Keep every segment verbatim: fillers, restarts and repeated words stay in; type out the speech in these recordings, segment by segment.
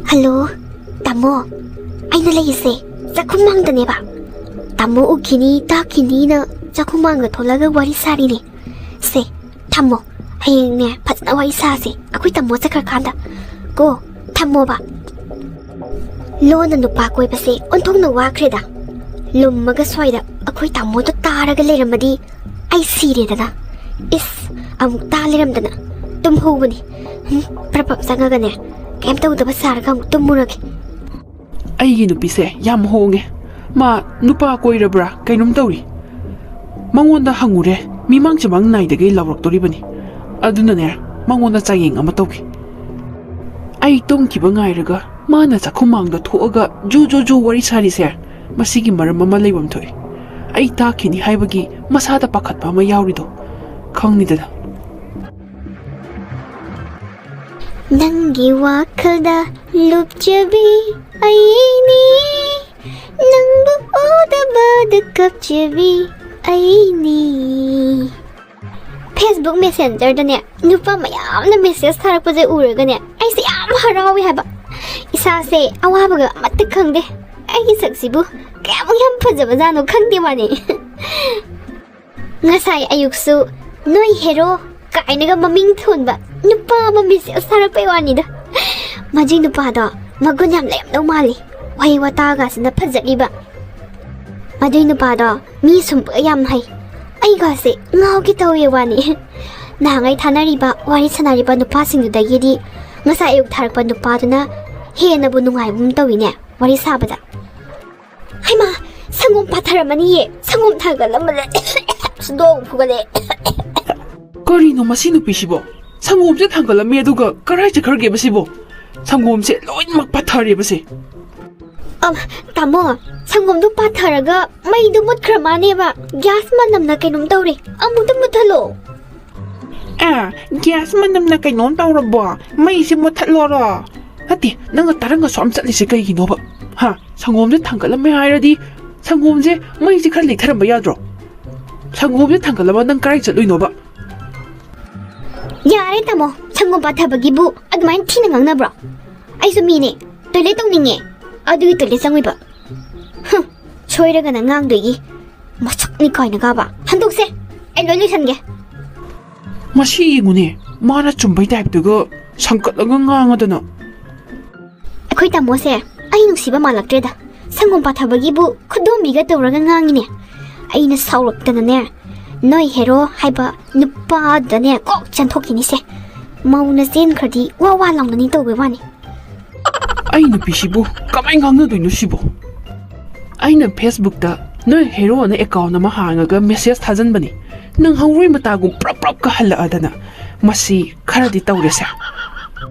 Hello, ꯇꯥꯃꯣ꯫ ꯑꯩꯅ ꯂꯩꯔꯤꯁꯦ ꯆꯥꯛꯈꯨꯝꯃꯥꯡꯗꯅꯦꯕ꯫ ꯇꯥꯃꯣ ꯎꯈꯤꯅꯤ, ꯇꯥꯈꯤꯅꯤꯅ ꯆꯥꯛꯈꯨꯝꯃꯥꯡꯗ ꯊꯣꯛꯂꯒ ꯋꯥꯔꯤ ꯁꯥꯔꯤꯅꯦ꯫ ꯁꯦ, ꯊꯝꯃꯣ꯫ ꯍꯌꯦꯡꯅꯦ ꯐꯖꯅ ꯋꯥꯔꯤ ꯁꯥꯁꯦ, ꯑꯩꯈꯣꯏ ꯇꯥꯃꯣ ꯆꯠꯈ꯭ꯔꯀꯥꯟꯗ꯫ ꯀꯣ, ꯊꯝꯃꯣꯕ꯫ ꯂꯣꯟꯅ ꯅꯨꯄꯥ ꯀꯣꯏꯕꯁꯦ ꯑꯣꯟꯊꯣꯛꯅ ꯋꯥꯈ꯭ꯔꯦꯗ꯫ ꯂꯨꯝꯃꯒ ꯁ꯭ꯋꯥꯏꯗ ꯑꯩꯈꯣꯏ ꯇꯥꯃꯣꯗꯣ ꯇꯥꯔꯒ ꯂꯩꯔꯝꯃꯗꯤ ꯑꯩ ꯁꯤꯔꯦꯗꯅ꯫ ꯏꯁ, ꯑꯃꯨꯛ ꯇꯥ ꯂꯩꯔꯝꯗꯅ꯫ ꯇꯨꯝꯍꯧꯕꯅꯤ꯫ ꯍꯨꯝ, ꯄ꯭ꯔꯞ ꯄ꯭ꯔꯞ ꯆꯪꯉꯒꯅꯦ, ꯀꯩꯝ ꯇꯧꯗꯕ ꯁꯥꯔꯒ ꯑꯃꯨꯛ ꯇꯨꯝꯃꯨꯔꯒꯦ꯫ ꯑꯩꯒꯤ ꯅꯨꯄꯤꯁꯦ ꯌꯥꯝ ꯍꯣꯡꯉꯦ꯫ ꯃꯥ ꯅꯨꯄꯥ ꯀꯣꯏꯔꯕ꯭ꯔꯥ ꯀꯩꯅꯣꯝ ꯇꯧꯔꯤ꯫ ꯃꯉꯣꯟꯗ ꯍꯪꯉꯨꯔꯦ, ꯃꯤꯃꯥꯡ ꯆꯃꯥꯡ ꯅꯥꯏꯗꯒꯩ ꯂꯥꯎꯔꯛꯇꯣꯔꯤꯕꯅꯤ꯫ ꯑꯗꯨꯅꯅꯦ, ꯃꯉꯣꯟꯗ ꯆꯥꯌꯦꯡ ꯑꯃ ꯇꯧꯒꯦ꯫ ꯑꯩ ꯇꯨꯝꯈꯤꯕ ꯉꯥꯏꯔꯒ ꯃꯥꯅ ꯆꯥꯛꯈꯨꯝꯃꯥꯡꯗ ꯊꯣꯛꯑꯒ ꯖꯨ ꯖꯨ ꯖꯨ ꯋꯥꯔꯤ ꯁꯥꯔꯤꯁꯦ, ꯃꯁꯤꯒꯤ ꯃꯔꯝ ꯑꯃ ꯂꯩꯐꯝ ꯊꯣꯛꯏ꯫ ꯑꯩ ꯇꯥꯈꯤꯅꯤ ꯍꯥꯏꯕꯒꯤ ꯃꯁꯥꯗ ꯄꯥꯈꯠꯄ ꯑꯃ ꯌꯥꯎꯔꯤꯗꯣ ꯈꯪꯅꯤꯗꯅ꯫ ꯅꯪꯒꯤ ꯋꯥꯈꯜꯗ ꯂꯨꯞꯆꯕꯤ ꯑꯩꯅꯤ, ꯅꯪꯕꯨ ꯎꯗꯕꯗ ꯀꯞꯆꯕꯤ ꯑꯩꯅꯤ꯫ Facebook Messengerꯗꯅꯦ ꯅꯨꯄꯥ ꯃꯌꯥꯝꯅ message ꯊꯥꯔꯛꯄꯁꯦ ꯎꯔꯒꯅꯦ ꯑꯩꯁꯦ ꯌꯥꯝ ꯍꯔꯥꯎꯋꯦ ꯍꯥꯏꯕ꯫ ꯏꯁꯥꯁꯦ ꯑꯋꯥꯕꯒ ꯑꯃꯠꯇ ꯈꯪꯗꯦ꯫ ꯑꯩꯒꯤ ꯁꯛꯁꯤꯕꯨ ꯀꯌꯥꯃꯨꯛ ꯌꯥꯝ ꯐꯖꯕꯖꯥꯠꯅꯣ ꯈꯪꯗꯦ ꯋꯥꯅꯤ꯫ ꯉꯁꯥꯏ ꯑꯌꯨꯛꯁꯨ ꯅꯣꯏ hero ꯀꯥꯏꯅꯒ ꯃꯃꯤꯡ ꯊꯣꯟꯕ ꯅꯨꯄꯥ ꯑꯃ message ꯊꯥꯔꯛꯄꯩ ꯋꯥꯅꯤꯗ꯫ ꯃꯗꯨꯏ ꯅꯨꯄꯥꯗꯣ ꯃꯒꯨꯟ ꯌꯥꯝ ꯂꯩꯔꯝꯗꯧ ꯃꯥꯜꯂꯤ, ꯋꯥꯍꯩ ꯋꯥꯇꯥꯒꯁꯤꯅ ꯐꯖꯔꯤꯕ꯫ ꯃꯗꯨꯏ ꯅꯨꯄꯥꯗꯣ ꯃꯤ ꯁꯨꯝꯕꯒ ꯌꯥꯝ ꯍꯩ, ꯑꯩꯒꯁꯦ ꯉꯥꯎꯒꯦ ꯇꯧꯋꯦ ꯋꯥꯅꯤ꯫ ꯅꯍꯥꯟꯉꯩ ꯊꯥꯅꯔꯤꯕ ꯋꯥꯔꯤ ꯁꯥꯟꯅꯔꯤꯕ ꯅꯨꯄꯥꯁꯤꯡꯗꯨꯗꯒꯤꯗꯤ ꯉꯁꯥꯏ ꯑꯌꯨꯛ ꯊꯥꯔꯛꯄ ꯅꯨꯄꯥꯗꯨꯅ ꯍꯦꯟꯅꯕꯨ ꯅꯨꯡꯉꯥꯏꯕꯒꯨꯝ ꯇꯧꯋꯤꯅꯦ ꯋꯥꯔꯤ ꯁꯥꯕꯗ꯫ ꯍꯩꯃꯥ, ꯁꯪꯒꯣꯝ ꯄꯥꯊꯔꯝꯃꯅꯤꯌꯦ, ꯁꯪꯒꯣꯝ ꯊꯥꯡꯒꯠꯂꯝꯕꯅꯦ꯫ ꯁꯨꯗꯣꯡ ꯐꯨꯒꯠꯂꯦ꯫ ꯀꯔꯤꯅꯣ ꯃꯁꯤ ꯅꯨꯄꯤꯁꯤꯕꯣ? ꯁꯪꯒꯣꯝꯁꯦ ꯊꯥꯡꯒꯠꯂꯝꯃꯦ ꯑꯗꯨꯒ ꯀꯔꯥꯏ ꯆꯠꯈ꯭ꯔꯒꯦ ꯃꯁꯤꯕꯣ? ꯁꯪꯒꯣꯝꯁꯦ ꯂꯣꯏꯅꯃꯛ ꯄꯥꯊꯔꯦꯕꯁꯦ꯫ ꯑꯝ, ꯇꯥꯃꯣ, ꯁꯪꯒꯣꯝꯗꯣ ꯄꯥꯊꯔꯒ ꯃꯩꯗꯣ ꯃꯨꯠꯈ꯭ꯔ ꯃꯥꯅꯦꯕ꯫ ꯒ꯭ꯌꯥꯁ ꯃꯅꯝꯅ ꯀꯩꯅꯣꯝ ꯇꯧꯔꯦ, ꯑꯃꯨꯛꯇ ꯃꯨꯠꯊꯠꯂꯣ꯫ ꯑꯦ, ꯒ꯭ꯌꯥꯁ ꯃꯅꯝꯅ ꯀꯩꯅꯣꯝ ꯇꯧꯔꯕꯣ? ꯃꯩꯁꯦ ꯃꯨꯠꯊꯠꯂꯣꯔꯣ? ꯅꯠꯇꯦ, ꯅꯪꯅ ꯇꯔꯪ ꯑꯁꯨꯛ ꯌꯥꯝ ꯆꯠꯂꯤꯁꯦ ꯀꯩꯒꯤꯅꯣꯕ? ꯍꯥ? ꯁꯪꯒꯣꯝꯁꯦ ꯊꯥꯡꯒꯠꯂꯝꯃꯦ ꯍꯥꯏꯔꯗꯤ ꯁꯪꯒꯣꯝꯁꯦ, ꯃꯩꯁꯦ ꯈꯔ ꯂꯩꯊꯔꯝꯕ ꯌꯥꯗ꯭ꯔꯣ? ꯁꯪꯒꯣꯝꯁꯦ ꯊꯥꯡꯒꯠꯂꯝꯃ ꯅꯪ ꯀꯔꯥꯏ ꯆꯠꯂꯨꯏꯅꯣꯕ? ꯌꯥꯔꯦ ꯇꯥꯃꯣ, ꯁꯪꯒꯣꯝ ꯄꯥꯊꯕꯒꯤꯕꯨ ꯑꯗꯨꯃꯥꯏꯅ ꯊꯤꯅ ꯉꯥꯡꯅꯕ꯭ꯔꯣ? ꯑꯩꯁꯨ ꯃꯤꯅꯦ, ꯇꯣꯏꯂꯦꯠ ꯇꯧꯅꯤꯡꯉꯦ, ꯑꯗꯨꯒꯤ ꯇꯣꯏꯂꯦꯠ ꯆꯪꯉꯨꯏꯕ꯫ ꯍꯨꯝ, ꯁꯣꯏꯔꯒꯅ ꯉꯥꯡꯗꯣꯏꯒꯤ ꯃꯁꯛꯅꯤ ꯀꯥꯏꯅ ꯀꯥꯕ꯫ ꯍꯟꯗꯣꯛꯁꯦ, ꯑꯩ ꯂꯣꯏ ꯂꯣꯏꯁꯟꯒꯦ꯫ ꯃꯁꯤ ꯌꯦꯡꯉꯨꯅꯦ, ꯃꯥꯅ ꯆꯨꯝꯕꯩ ꯇꯥꯏꯞꯇꯒ ꯁꯪꯀꯠꯂꯒ ꯉꯥꯡꯉꯗꯅ꯫ ꯑꯩꯈꯣꯏ ꯇꯥꯃꯣꯁꯦ ꯑꯩ ꯅꯨꯡꯁꯤꯕ ꯃꯥꯜꯂꯛꯇ꯭ꯔꯦꯗ꯫ ꯁꯪꯒꯣꯝ ꯄꯥꯊꯕꯒꯤꯕꯨ ꯈꯨꯗꯣꯝꯕꯤꯒ ꯇꯧꯔꯒ ꯉꯥꯡꯉꯤꯅꯦ꯫ ꯑꯩꯅ ꯁꯥꯎꯔꯛꯇꯅꯅꯦ, ꯅꯣꯏ ꯍꯦꯔꯣ ꯍꯥꯏꯕ ꯅꯨꯄꯥꯗꯅꯦ ꯀꯣꯛ ꯆꯦꯟꯊꯣꯛꯈꯤꯅꯤꯁꯦ꯫ ꯃꯧꯅ ꯆꯦꯟꯈ꯭ꯔꯗꯤ ꯋꯥ ꯋꯥ ꯂꯥꯎꯅꯅꯤ ꯇꯧꯕꯩ ꯋꯥꯅꯤ꯫ ꯑꯩ ꯅꯨꯄꯤꯁꯤꯕꯨ ꯀꯃꯥꯏ ꯉꯥꯡꯅꯗꯣꯏꯅꯣ ꯁꯤꯕꯨ? ꯑꯩꯅ Facebookꯇ ꯅꯣꯏ ꯍꯦꯔꯣꯅ account ꯑꯃ ꯍꯥꯡꯉꯒ message ꯊꯥꯖꯟꯕꯅꯤ꯫ ꯅꯪ ꯍꯧꯔꯣꯏ ꯃꯇꯥꯒꯨꯝ ꯄ꯭ꯔꯞ ꯄ꯭ꯔꯞꯀ ꯍꯜꯂꯛꯑꯗꯅ꯫ ꯃꯁꯤ ꯈꯔꯗꯤ ꯇꯧꯔꯦꯁꯦ꯫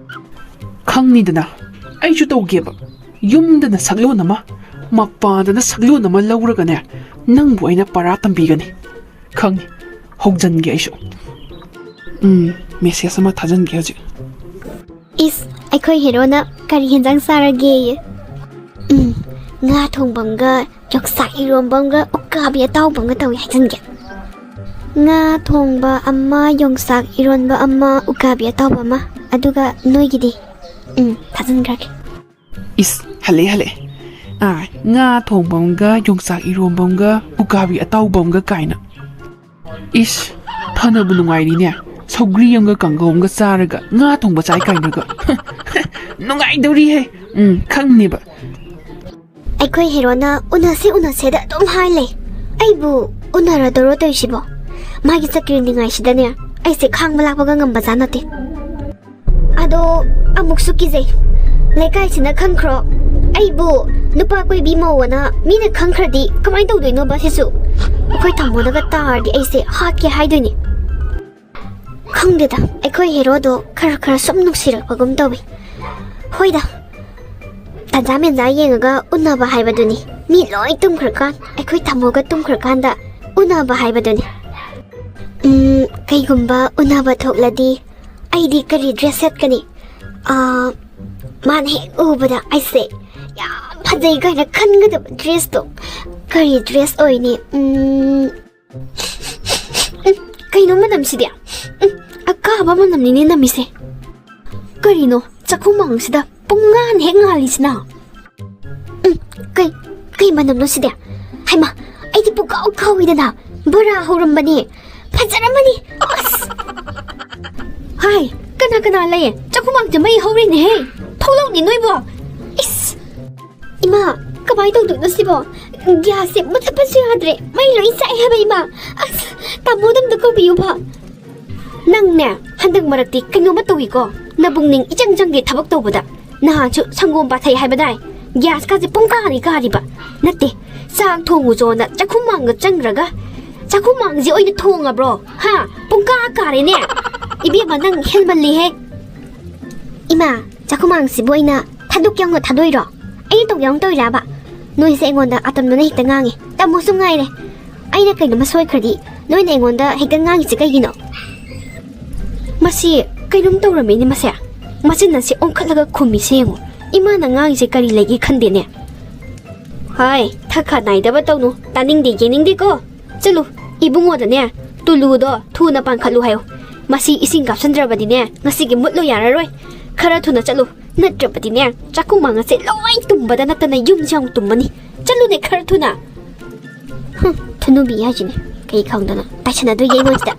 ꯈꯪꯅꯤꯗꯅ, ꯑꯩꯁꯨ ꯇꯧꯒꯦꯕ꯫ ꯌꯨꯝꯗꯅ ꯁꯛꯂꯣꯟ ꯑꯃ, ꯃꯄꯥꯟꯗꯅ ꯁꯛꯂꯣꯟ ꯑꯃ ꯂꯧꯔꯒꯅꯦ, ꯅꯪꯕꯨ ꯑꯩꯅ ꯄꯔꯥ ꯇꯝꯕꯤꯒꯅꯤ꯫ ꯈꯪꯉꯤ, ꯍꯧꯖꯟꯒꯦ ꯑꯩꯁꯨ꯫ ꯎꯝ, message ꯑꯃ ꯊꯥꯖꯟꯒꯦ ꯍꯧꯖꯤꯛ꯫ ꯏꯁ, ꯑꯩꯈꯣꯏ ꯍꯦꯔꯣꯅ ꯀꯔꯤ ꯍꯦꯟꯖꯥꯡ ꯆꯥꯔꯒꯦꯌꯦ? ꯎꯝ, ꯉꯥ ꯊꯣꯡꯕ ꯑꯃꯒ, ꯌꯣꯡꯆꯥꯛ ꯏꯔꯣꯝꯕ ꯑꯃꯒ, ꯎꯀꯥꯕꯤ ꯑꯇꯥꯎꯕ ꯑꯃꯒ ꯇꯧꯏ ꯍꯥꯏꯖꯟꯒꯦ꯫ ꯉꯥ ꯊꯣꯡꯕ ꯑꯃ, ꯌꯣꯡꯆꯥꯛ ꯏꯔꯣꯟꯕ ꯑꯃ, ꯎꯀꯥꯕꯤ ꯑꯇꯥꯎꯕ ꯑꯃ, ꯑꯗꯨꯒ ꯅꯣꯏꯒꯤꯗꯤ? ꯎꯝ, ꯊꯥꯖꯤꯟꯈ꯭ꯔꯒꯦ꯫ ꯏꯁ, ꯍꯜꯂꯛꯑꯦ, ꯍꯜꯂꯛꯑꯦ꯫ ꯑꯥ, ꯉꯥ ꯊꯣꯡꯕ ꯑꯃꯒ, ꯌꯣꯡꯆꯥꯛ ꯏꯔꯣꯝꯕ ꯑꯃꯒ, ꯎꯀꯥꯕꯤ ꯑꯇꯥꯎꯕ ꯑꯃꯒ ꯀꯥꯏꯅ꯫ ꯏꯁ, ꯐꯅꯕꯨ ꯅꯨꯡꯉꯥꯏꯔꯤꯅꯦ꯫ ꯁꯧꯒ꯭ꯔꯤ ꯑꯃꯒ ꯀꯥꯡꯒꯧ ꯑꯃꯒ ꯆꯥꯔꯒ ꯉꯥ ꯊꯣꯡꯕ ꯆꯥꯏ ꯀꯥꯏꯅꯒ꯫ ꯅꯨꯡꯉꯥꯏꯗꯧꯔꯤꯍꯦ꯫ ꯎꯝ, ꯈꯪꯅꯦꯕ꯫ ꯑꯩꯈꯣꯏ ꯍꯦꯔꯣꯅ ꯎꯅꯁꯦ ꯎꯅꯁꯦꯗ ꯑꯗꯨꯝ ꯍꯥꯏ ꯂꯩ꯫ ꯑꯩꯕꯨ ꯎꯅꯔꯗꯧꯔꯣ ꯇꯧꯔꯤꯁꯤꯕꯣ? ꯃꯥꯒꯤ ꯆꯀ꯭ꯔꯤ ꯅꯤꯡꯉꯥꯏꯁꯤꯗꯅꯦ ꯑꯩꯁꯦ ꯈꯥꯡꯕ ꯂꯥꯛꯄꯒ ꯉꯝꯕꯖꯥꯠ ꯅꯠꯇꯦ꯫ ꯑꯗꯣ ꯑꯃꯨꯛꯁꯨ ꯀꯤꯖꯩ꯫ ꯂꯩꯀꯥꯏꯁꯤꯅ ꯈꯪꯈ꯭ꯔꯣ? ꯑꯩꯕꯨ ꯅꯨꯄꯥ ꯀꯣꯏꯕꯤ ꯃꯧ ꯑꯅ ꯃꯤꯅ ꯈꯪꯈ꯭ꯔꯗꯤ ꯀꯃꯥꯏꯅ ꯇꯧꯗꯣꯏꯅꯣꯕ ꯁꯤꯁꯨ? ꯑꯩꯈꯣꯏ ꯇꯥꯃꯣꯅꯒ ꯇꯥꯔꯗꯤ ꯑꯩꯁꯦ ꯍꯥꯠꯀꯦ ꯍꯥꯏꯗꯣꯏꯅꯤ꯫ ꯈꯪꯗꯦꯗ, ꯑꯩꯈꯣꯏ ꯍꯦꯔꯣꯗꯣ ꯈꯔ ꯈꯔ ꯁꯨꯝ ꯅꯨꯡꯁꯤꯔꯛꯄꯒꯨꯝ ꯇꯧꯏ꯫ ꯍꯣꯏꯗ, ꯇꯟꯖꯥ ꯃꯦꯟꯖꯥ ꯌꯦꯡꯉꯒ ꯎꯅꯕ ꯍꯥꯏꯕꯗꯨꯅꯤ꯫ ꯃꯤ ꯂꯣꯏ ꯇꯨꯝꯈ꯭ꯔꯀꯥꯟ, ꯑꯩꯈꯣꯏ ꯇꯥꯃꯣꯒ ꯇꯨꯝꯈ꯭ꯔꯀꯥꯟꯗ ꯎꯅꯕ ꯍꯥꯏꯕꯗꯨꯅꯤ꯫ ꯎꯝ, ꯀꯩꯒꯨꯝꯕ ꯎꯅꯕ ꯊꯣꯛꯂꯗꯤ ꯑꯩꯗꯤ ꯀꯔꯤ dress ꯁꯦꯠꯀꯅꯤ? ꯑꯥ, ꯃꯥꯅ ꯍꯦꯛ ꯎꯕꯗ ꯑꯩꯁꯦ ꯌꯥꯝ ꯐꯖꯩ ꯀꯥꯏꯅ ꯈꯟꯒꯗꯕ dress ꯇꯣ꯫ ꯀꯔꯤ dress ꯑꯣꯏꯅꯤ? ꯎꯝ, ꯎꯝ, ꯀꯩꯅꯣ ꯃꯅꯝꯁꯤꯗꯤ? ꯎꯝ, ꯑꯀꯥꯕ ꯃꯅꯝꯅꯤꯅꯦ ꯅꯝꯃꯤꯁꯦ꯫ ꯀꯔꯤꯅꯣ ꯆꯥꯛꯈꯨꯝ ꯃꯥꯡꯁꯤꯗ ꯄꯨꯡ ꯉꯥꯟ ꯍꯦꯛ ꯉꯥꯜꯂꯤꯁꯤꯅ꯫ ꯎꯝ, ꯀꯩ, ꯀꯩ ꯃꯅꯝꯅꯣ ꯁꯤꯗꯤ? ꯍꯩꯃꯥ, ꯑꯩꯗꯤ ꯄꯨꯀꯥꯎ ꯀꯥꯎꯏꯗꯅ꯫ ꯕꯣꯔꯥ ꯍꯧꯔꯝꯕꯅꯤ꯫ ꯐꯖꯔꯝꯃꯅꯤ꯫ ꯑꯁ! ꯍꯥꯏ, ꯀꯅꯥ ꯀꯅꯥ ꯂꯩ? ꯆꯥꯛꯈꯨꯃꯥꯡꯁꯦ ꯃꯩ ꯍꯧꯔꯤꯅꯦꯍꯦ꯫ ꯊꯣꯛꯂꯛꯎꯅꯦ ꯅꯣꯏꯕꯣ꯫ ꯏꯁ! ꯏꯃꯥ, ꯀꯃꯥꯏ ꯇꯧꯗꯣꯏꯅꯣ ꯁꯤꯕꯣ? ꯒ꯭ꯌꯥꯁꯁꯦ ꯃꯨꯊꯠꯄꯁꯨ ꯌꯥꯗ꯭ꯔꯦ꯫ ꯃꯩ ꯂꯣꯏ ꯆꯥꯛꯑꯦ ꯍꯥꯏꯕ ꯏꯃꯥ꯫ ꯑꯁ! ꯇꯥꯃꯣꯗ ꯑꯝꯇ ꯀꯧꯕꯤꯌꯨꯕ꯫ ꯅꯪꯅꯦ, ꯍꯟꯗꯛ ꯃꯔꯛꯇꯤ ꯀꯩꯅꯣꯝꯃ ꯇꯧꯏꯀꯣ꯫ ꯅꯕꯨꯛꯅꯤꯡ ꯏꯆꯪ ꯆꯪꯗꯦ ꯊꯕꯛ ꯇꯧꯕꯗ꯫ ꯅꯍꯥꯟꯁꯨ ꯁꯪꯒꯣꯝ ꯄꯥꯊꯩ ꯍꯥꯏꯕꯗꯥꯏ? ꯒ꯭ꯌꯥꯁꯀꯁꯦ ꯄꯨꯡ ꯀꯥꯅꯤ ꯀꯥꯔꯤꯕ꯫ ꯅꯠꯇꯦ, ꯆꯥꯛ ꯊꯣꯡꯉꯨꯆꯣꯅ ꯆꯥꯛꯈꯨꯝꯃꯥꯡꯗ ꯆꯪꯈ꯭ꯔꯒ ꯆꯥꯛꯈꯨꯝꯃꯥꯡꯁꯦ ꯑꯣꯏꯅ ꯊꯣꯡꯉꯕ꯭ꯔꯣ? ꯍꯥ? ꯄꯨꯡ ꯀꯥ ꯀꯥꯔꯦꯅꯦ꯫ ꯏꯕꯦꯝꯃ, ꯅꯪ ꯍꯦꯟꯃꯜꯂꯤꯍꯦ꯫ ꯏꯃꯥ, ꯆꯥꯛꯈꯨꯝꯃꯥꯡꯁꯤꯕꯨ ꯑꯩꯅ ꯊꯥꯗꯣꯛꯀꯦ ꯌꯥꯎꯅ ꯊꯥꯗꯣꯛꯏꯔꯣ? ꯑꯩꯅ ꯇꯧꯒꯦ ꯌꯥꯎꯅ ꯇꯧꯔꯤꯔꯕ? ꯅꯣꯏꯁꯦ ꯑꯩꯉꯣꯟꯗ ꯑꯇꯝꯅꯅ ꯍꯦꯛꯇ ꯉꯥꯡꯉꯤ꯫ ꯇꯝꯃꯨꯁꯨ ꯉꯥꯏꯔꯦ꯫ ꯑꯩꯅ ꯀꯩꯅꯣꯝꯃ ꯁꯣꯏꯈ꯭ꯔꯗꯤ ꯅꯣꯏꯅ ꯑꯩꯉꯣꯟꯗ ꯍꯦꯛꯇ ꯉꯥꯡꯉꯤꯁꯦ ꯀꯩꯒꯤꯅꯣ? ꯃꯁꯤ ꯀꯩꯅꯣꯝ ꯇꯧꯔꯝꯃꯦꯅꯦ ꯃꯁꯦ꯫ ꯃꯆꯤꯟ ꯑꯁꯤ ꯑꯣꯟꯈꯠꯂꯒ ꯈꯨꯝꯃꯤꯁꯦ ꯌꯦꯡꯉꯨ꯫ ꯏꯃꯥꯅ ꯉꯥꯡꯉꯤꯁꯦ ꯀꯔꯤ ꯂꯩꯒꯦ ꯈꯟꯗꯦꯅꯦ꯫ ꯍꯥꯏ, ꯊꯛ ꯈꯥ ꯅꯥꯏꯗꯕ ꯇꯧꯅꯨ꯫ ꯇꯥꯅꯤꯡꯗꯦ, ꯌꯦꯡꯅꯤꯡꯗꯦꯀꯣ꯫ ꯆꯠꯂꯨ, ꯏꯕꯨꯡꯉꯣꯗꯅꯦ, ꯇꯨꯂꯨꯗꯣ ꯊꯨꯅ ꯄꯥꯟꯈꯠꯂꯨ ꯍꯥꯏꯌꯨ꯫ ꯃꯁꯤ ꯏꯁꯤꯡ ꯀꯥꯞꯁꯤꯟꯗ꯭ꯔꯕꯗꯤꯅꯦ, ꯉꯁꯤꯒꯤ ꯃꯨꯠꯂꯨ ꯌꯥꯔꯔꯣꯏ꯫ ꯈꯔ ꯊꯨꯅ ꯆꯠꯂꯨ꯫ ꯅꯠꯇ꯭ꯔꯕꯗꯤꯅꯦ, ꯆꯥꯛꯈꯨꯝ ꯃꯥꯡ ꯑꯁꯦ ꯂꯣꯏ ꯇꯨꯝꯕꯗ ꯅꯠꯇꯅ ꯌꯨꯝꯁꯦ ꯑꯃꯨꯛ ꯇꯨꯝꯃꯅꯤ꯫ ꯆꯠꯂꯨꯅꯦ ꯈꯔ ꯊꯨꯅ꯫ ꯍꯨꯝ, ꯊꯨꯅꯨꯕꯤ ꯍꯥꯏꯁꯤꯅꯦ꯫ ꯀꯩ ꯈꯪꯗꯅ ꯇꯥꯏꯁꯟꯅꯗꯣꯏꯒꯦ ꯑꯩꯉꯣꯟꯁꯤꯗ꯫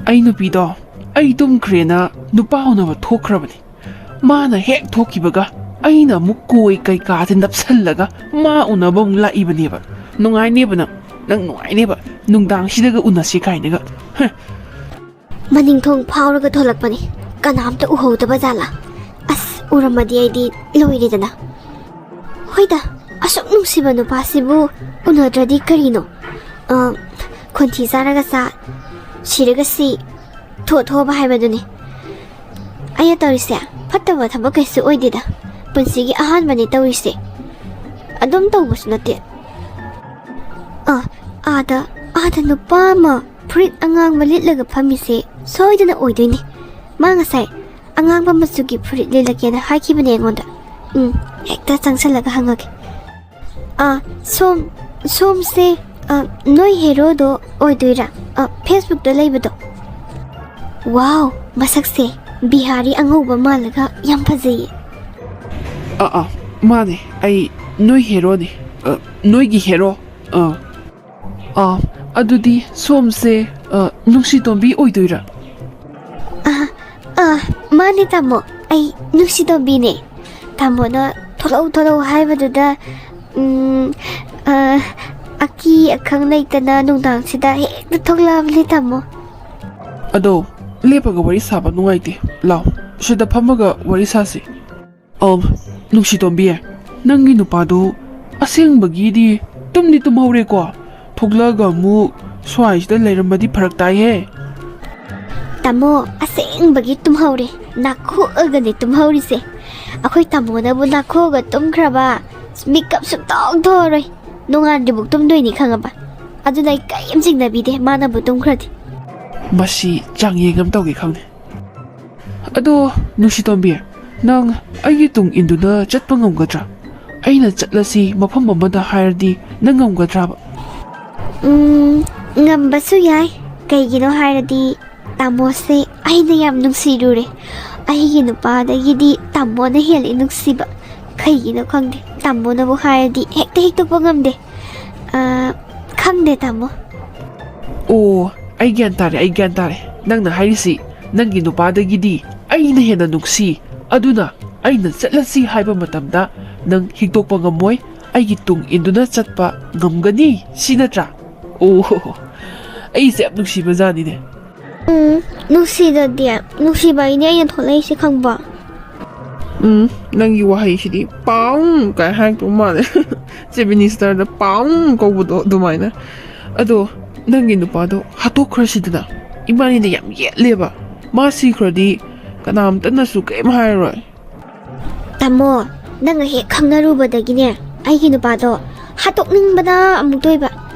ꯑꯩ ꯅꯨꯄꯤꯗꯣ ꯑꯩ ꯇꯨꯝꯈ꯭ꯔꯦꯅ ꯅꯨꯄꯥ ꯎꯅꯕ ꯊꯣꯛꯈ꯭ꯔꯕꯅꯤ꯫ ꯃꯥꯅ ꯍꯦꯛ ꯊꯣꯛꯈꯤꯕꯒ ꯑꯩꯅ ꯑꯃꯨꯛ ꯀꯣꯏ ꯀꯩꯀꯥꯁꯦ ꯅꯞꯁꯜꯂꯒ ꯃꯥ ꯎꯅꯕ ꯑꯃꯨꯛ ꯂꯥꯛꯏꯕꯅꯦꯕ꯫ ꯅꯨꯡꯉꯥꯏꯅꯦꯕ ꯅꯪ, ꯅꯪ ꯅꯨꯡꯉꯥꯏꯅꯦꯕ꯫ ꯅꯨꯡꯗꯥꯡꯁꯤꯗꯒ ꯎꯅꯁꯤ ꯀꯥꯏꯅꯒ꯫ ꯍ꯫ ꯃꯅꯤꯡ ꯊꯣꯡ ꯐꯥꯎꯔꯒ ꯊꯣꯛꯂꯛꯄꯅꯤ꯫ ꯀꯅꯥꯝꯇ ꯎꯍꯧꯗꯕ ꯖꯥꯠꯂꯥ? ꯑꯁ, ꯎꯔꯝꯃꯗꯤ ꯑꯩꯗꯤ ꯂꯣꯏꯔꯦꯗꯅ꯫ ꯍꯣꯏꯗ, ꯑꯁꯨꯛ ꯅꯨꯡꯁꯤꯕ ꯅꯨꯄꯥꯁꯤꯕꯨ ꯎꯅꯗ꯭ꯔꯗꯤ ꯀꯔꯤꯅꯣ? ꯑ, ꯈꯣꯟꯊꯤ ꯆꯥꯔꯒ ꯆꯥ, ꯁꯤꯔꯒ ꯁꯤ, ꯊꯣꯛ ꯊꯣꯛꯑꯕ ꯍꯥꯏꯕꯗꯨꯅꯤ꯫ ꯑꯩꯅ ꯇꯧꯔꯤꯁꯦ ꯐꯠꯇꯕ ꯊꯕꯛ ꯀꯩꯁꯨ ꯑꯣꯏꯗꯦꯗ꯫ ꯄꯨꯟꯁꯤꯒꯤ ꯑꯍꯥꯟꯕꯅꯤ ꯇꯧꯔꯤꯁꯦ꯫ ꯑꯗꯨꯝ ꯇꯧꯕꯁꯨ ꯅꯠꯇꯦ꯫ ꯑ, ꯑꯥꯗ, ꯑꯥꯗ ꯅꯨꯄꯥ ꯑꯃ ꯐꯨꯔꯤꯠ ꯑꯉꯥꯡꯕ ꯂꯤꯠꯂꯒ ꯐꯝꯃꯤꯁꯦ ꯁꯣꯏꯗꯅ ꯑꯣꯏꯗꯣꯏꯅꯤ꯫ ꯃꯥ ꯉꯁꯥꯏ ꯑꯉꯥꯡꯕ ꯃꯆꯨꯒꯤ ꯐꯨꯔꯤꯠ ꯂꯤꯠꯂꯒꯦꯅ ꯍꯥꯏꯈꯤꯕꯅꯦ ꯑꯩꯉꯣꯟꯗ꯫ ꯎꯝ, ꯍꯦꯛꯇ ꯆꯪꯁꯜꯂꯒ ꯍꯪꯉꯒꯦ꯫ ꯑ, ꯁꯣꯝ, ꯁꯣꯝꯁꯦ, ꯑ, ꯅꯣꯏ ꯍꯦꯔꯣꯗꯣ ꯑꯣꯏꯗꯣꯏꯔꯥ? ꯑ, Facebook ꯇ ꯂꯩꯕꯗꯣ꯫ ꯋꯥꯎ, ꯃꯁꯛꯁꯦ ꯕꯤꯍꯥꯔꯤ ꯑꯉꯧꯕ ꯃꯥꯜꯂꯒ ꯌꯥꯝ ꯐꯖꯩꯌꯦ꯫ ꯑꯥ, ꯑꯥ, ꯃꯥꯅꯦ, ꯑꯩ ꯅꯣꯏ ꯍꯦꯔꯣꯅꯦ꯫ ꯑ, ꯅꯣꯏꯒꯤ ꯍꯦꯔꯣ꯫ ꯑꯥ꯫ ꯑꯥ, ꯑꯗꯨꯗꯤ ꯁꯣꯝꯁꯦ, ꯑ, ꯅꯨꯡꯁꯤꯇꯣꯝꯕꯤ ꯑꯣꯏꯗꯣꯏꯔꯥ? ꯑꯥ, ꯑꯥ, ꯃꯥꯅꯦ ꯇꯥꯃꯣ, ꯑꯩ ꯅꯨꯡꯁꯤꯇꯣꯝꯕꯤꯅꯦ꯫ ꯇꯥꯃꯣꯅ "ꯊꯣꯛꯂꯛꯎ, ꯊꯣꯛꯂꯛꯎ" ꯍꯥꯏꯕꯗꯨꯗ, ꯎꯝ, ꯑ, ꯑꯀꯤ ꯑꯈꯪ ꯂꯩꯇꯅ ꯅꯨꯡꯗꯥꯡꯁꯤꯗ ꯍꯦꯛꯇ ꯊꯣꯛꯂꯛꯑꯕꯅꯦ ꯇꯥꯃꯣ꯫ ꯑꯗꯣ, ꯂꯦꯞꯄꯒ ꯋꯥꯔꯤ ꯁꯥꯕ ꯅꯨꯡꯉꯥꯏꯇꯦ꯫ ꯂꯥꯎ, ꯁꯤꯗ ꯐꯝꯃꯒ ꯋꯥꯔꯤ ꯁꯥꯁꯤ꯫ ꯑꯝ, ꯅꯨꯡꯁꯤꯇꯣꯝꯕꯤ, ꯅꯪꯒꯤ ꯅꯨꯄꯥꯗꯨ ꯑꯁꯦꯡꯕꯒꯤꯗꯤ ꯇꯨꯝꯗꯤ ꯇꯨꯝꯍꯧꯔꯦꯀꯣ? ꯊꯣꯛꯂꯛꯑꯒ ꯑꯃꯨꯛ ꯁ꯭ꯋꯥꯏꯁꯤꯗ ꯂꯩꯔꯝꯃꯗꯤ ꯐꯔꯛ ꯇꯥꯏꯍꯦ꯫ ꯇꯥꯃꯣ, ꯑꯁꯦꯡꯕꯒꯤ ꯇꯨꯝꯍꯧꯔꯦ꯫ ꯅꯥꯈꯣꯛꯑꯒꯅꯦ ꯇꯨꯝꯍꯧꯔꯤꯁꯦ꯫ ꯑꯩꯈꯣꯏ ꯇꯥꯃꯣꯅꯕꯨ ꯅꯥꯈꯣꯛꯑꯒ ꯇꯨꯝꯈ꯭ꯔꯕ, ꯃꯤꯀꯞ ꯁꯨꯡꯊꯣꯛ ꯊꯣꯛꯑꯔꯣꯏ꯫ ꯅꯣꯡꯉꯥꯟꯗ꯭ꯔꯤꯕꯨꯛ ꯇꯨꯝꯗꯣꯏꯅꯤ ꯈꯪꯉꯕ? ꯑꯗꯨꯅ ꯑꯩ ꯀꯔꯤꯝ ꯆꯤꯡꯅꯕꯤꯗꯦ, ꯃꯥꯅꯕꯨ ꯇꯨꯝꯈ꯭ꯔꯗꯤ꯫ ꯃꯁꯤ ꯆꯥꯡꯌꯦꯡ ꯑꯃ ꯇꯧꯒꯦ ꯈꯪꯗꯦ꯫ ꯑꯗꯣ, ꯅꯨꯡꯁꯤꯇꯣꯝꯕꯤ, ꯅꯪ ꯑꯩꯒꯤ ꯇꯨꯡ ꯏꯟꯗꯨꯅ ꯆꯠꯄ ꯉꯝꯒꯗ꯭ꯔꯥ? ꯑꯩꯅ ꯆꯠꯂꯁꯤ ꯃꯐꯝ ꯑꯃꯗ ꯍꯥꯏꯔꯗꯤ ꯅꯪ ꯉꯝꯒꯗ꯭ꯔꯥꯕ? ꯎꯝ, ꯉꯝꯕꯁꯨ ꯌꯥꯏ꯫ ꯀꯩꯒꯤꯅꯣ ꯍꯥꯏꯔꯗꯤ ꯇꯥꯃꯣꯁꯦ ꯑꯩꯅ ꯌꯥꯝ ꯅꯨꯡꯁꯤꯔꯨꯔꯦ꯫ ꯑꯩꯒꯤ ꯅꯨꯄꯥꯗꯒꯤꯗꯤ ꯇꯥꯃꯣꯅ ꯍꯦꯜꯂꯤ ꯅꯨꯡꯁꯤꯕ꯫ ꯀꯩꯒꯤꯅꯣ ꯈꯪꯗꯦ, ꯇꯥꯃꯣꯅꯕꯨ ꯍꯥꯏꯔꯗꯤ ꯍꯦꯛꯇ ꯍꯦꯛꯇꯣꯛꯄ ꯉꯝꯗꯦ꯫ ꯑ, ꯈꯪꯗꯦ ꯇꯥꯃꯣ꯫ ꯑꯣ, ꯑꯩ ꯒ꯭ꯌꯥꯟ ꯇꯥꯔꯦ, ꯑꯩ ꯒ꯭ꯌꯥꯟ ꯇꯥꯔꯦ꯫ ꯅꯪꯅ ꯍꯥꯏꯔꯤꯁꯤ ꯅꯪꯒꯤ ꯅꯨꯄꯥꯗꯒꯤꯗꯤ ꯑꯩꯅ ꯍꯦꯟꯅ ꯅꯨꯡꯁꯤ, ꯑꯗꯨꯅ ꯑꯩꯅ ꯆꯠꯂꯁꯤ ꯍꯥꯏꯕ ꯃꯇꯝꯗ ꯅꯪ ꯍꯤꯛꯇꯣꯛꯄ ꯉꯝꯃꯣꯏ, ꯑꯩꯒꯤ ꯇꯨꯡ ꯏꯟꯗꯨꯅ ꯆꯠꯄ ꯉꯝꯒꯅꯤ, ꯁꯤ ꯅꯠꯇ꯭ꯔꯥ? ꯑꯣ, ꯑꯩꯁꯦ ꯌꯥꯝ ꯅꯨꯡꯁꯤꯕ ꯖꯥꯠꯅꯤꯅꯦ꯫ ꯎꯝ, ꯅꯨꯡꯁꯤꯗꯗꯤ, ꯅꯨꯡꯁꯤꯕ ꯑꯩꯅꯦ ꯑꯩꯅ ꯊꯣꯛꯂꯛꯏꯁꯦ ꯈꯪꯕ꯫ ꯎꯝ, ꯅꯪꯒꯤ ꯋꯥꯍꯩꯁꯤꯗꯤ "ꯄꯥꯎ" ꯀꯥꯏ ꯍꯥꯏꯔꯛꯇꯧ ꯃꯥꯜꯂꯦ꯫ ꯆꯤꯐ ꯃꯤꯅꯤꯁꯇꯔꯗ "ꯄꯥꯎ" ꯀꯧꯕꯗꯣ ꯑꯗꯨꯃꯥꯏꯅ꯫ ꯑꯗꯣ, ꯅꯪꯒꯤ ꯅꯨꯄꯥꯗꯣ ꯍꯥꯠꯇꯣꯛꯈ꯭ꯔꯁꯤꯗꯅ꯫ ꯏꯕꯥꯅꯤꯅ ꯌꯥꯝ ꯌꯦꯠꯂꯦꯕ꯫ ꯃꯥ ꯁꯤꯈ꯭ꯔꯗꯤ ꯀꯅꯥꯝꯇꯅꯁꯨ ꯀꯔꯤꯝ ꯍꯥꯏꯔꯔꯣꯏ꯫ ꯇꯥꯃꯣ, ꯅꯪꯒ ꯍꯦꯛ ꯈꯪꯅꯔꯨꯕꯗꯒꯤꯅꯦ, ꯑꯩꯒꯤ ꯅꯨꯄꯥꯗꯣ ꯍꯥꯠꯇꯣꯛꯅꯤꯡꯕꯅ ꯑꯃꯨꯛ ꯇꯣꯏꯕ꯫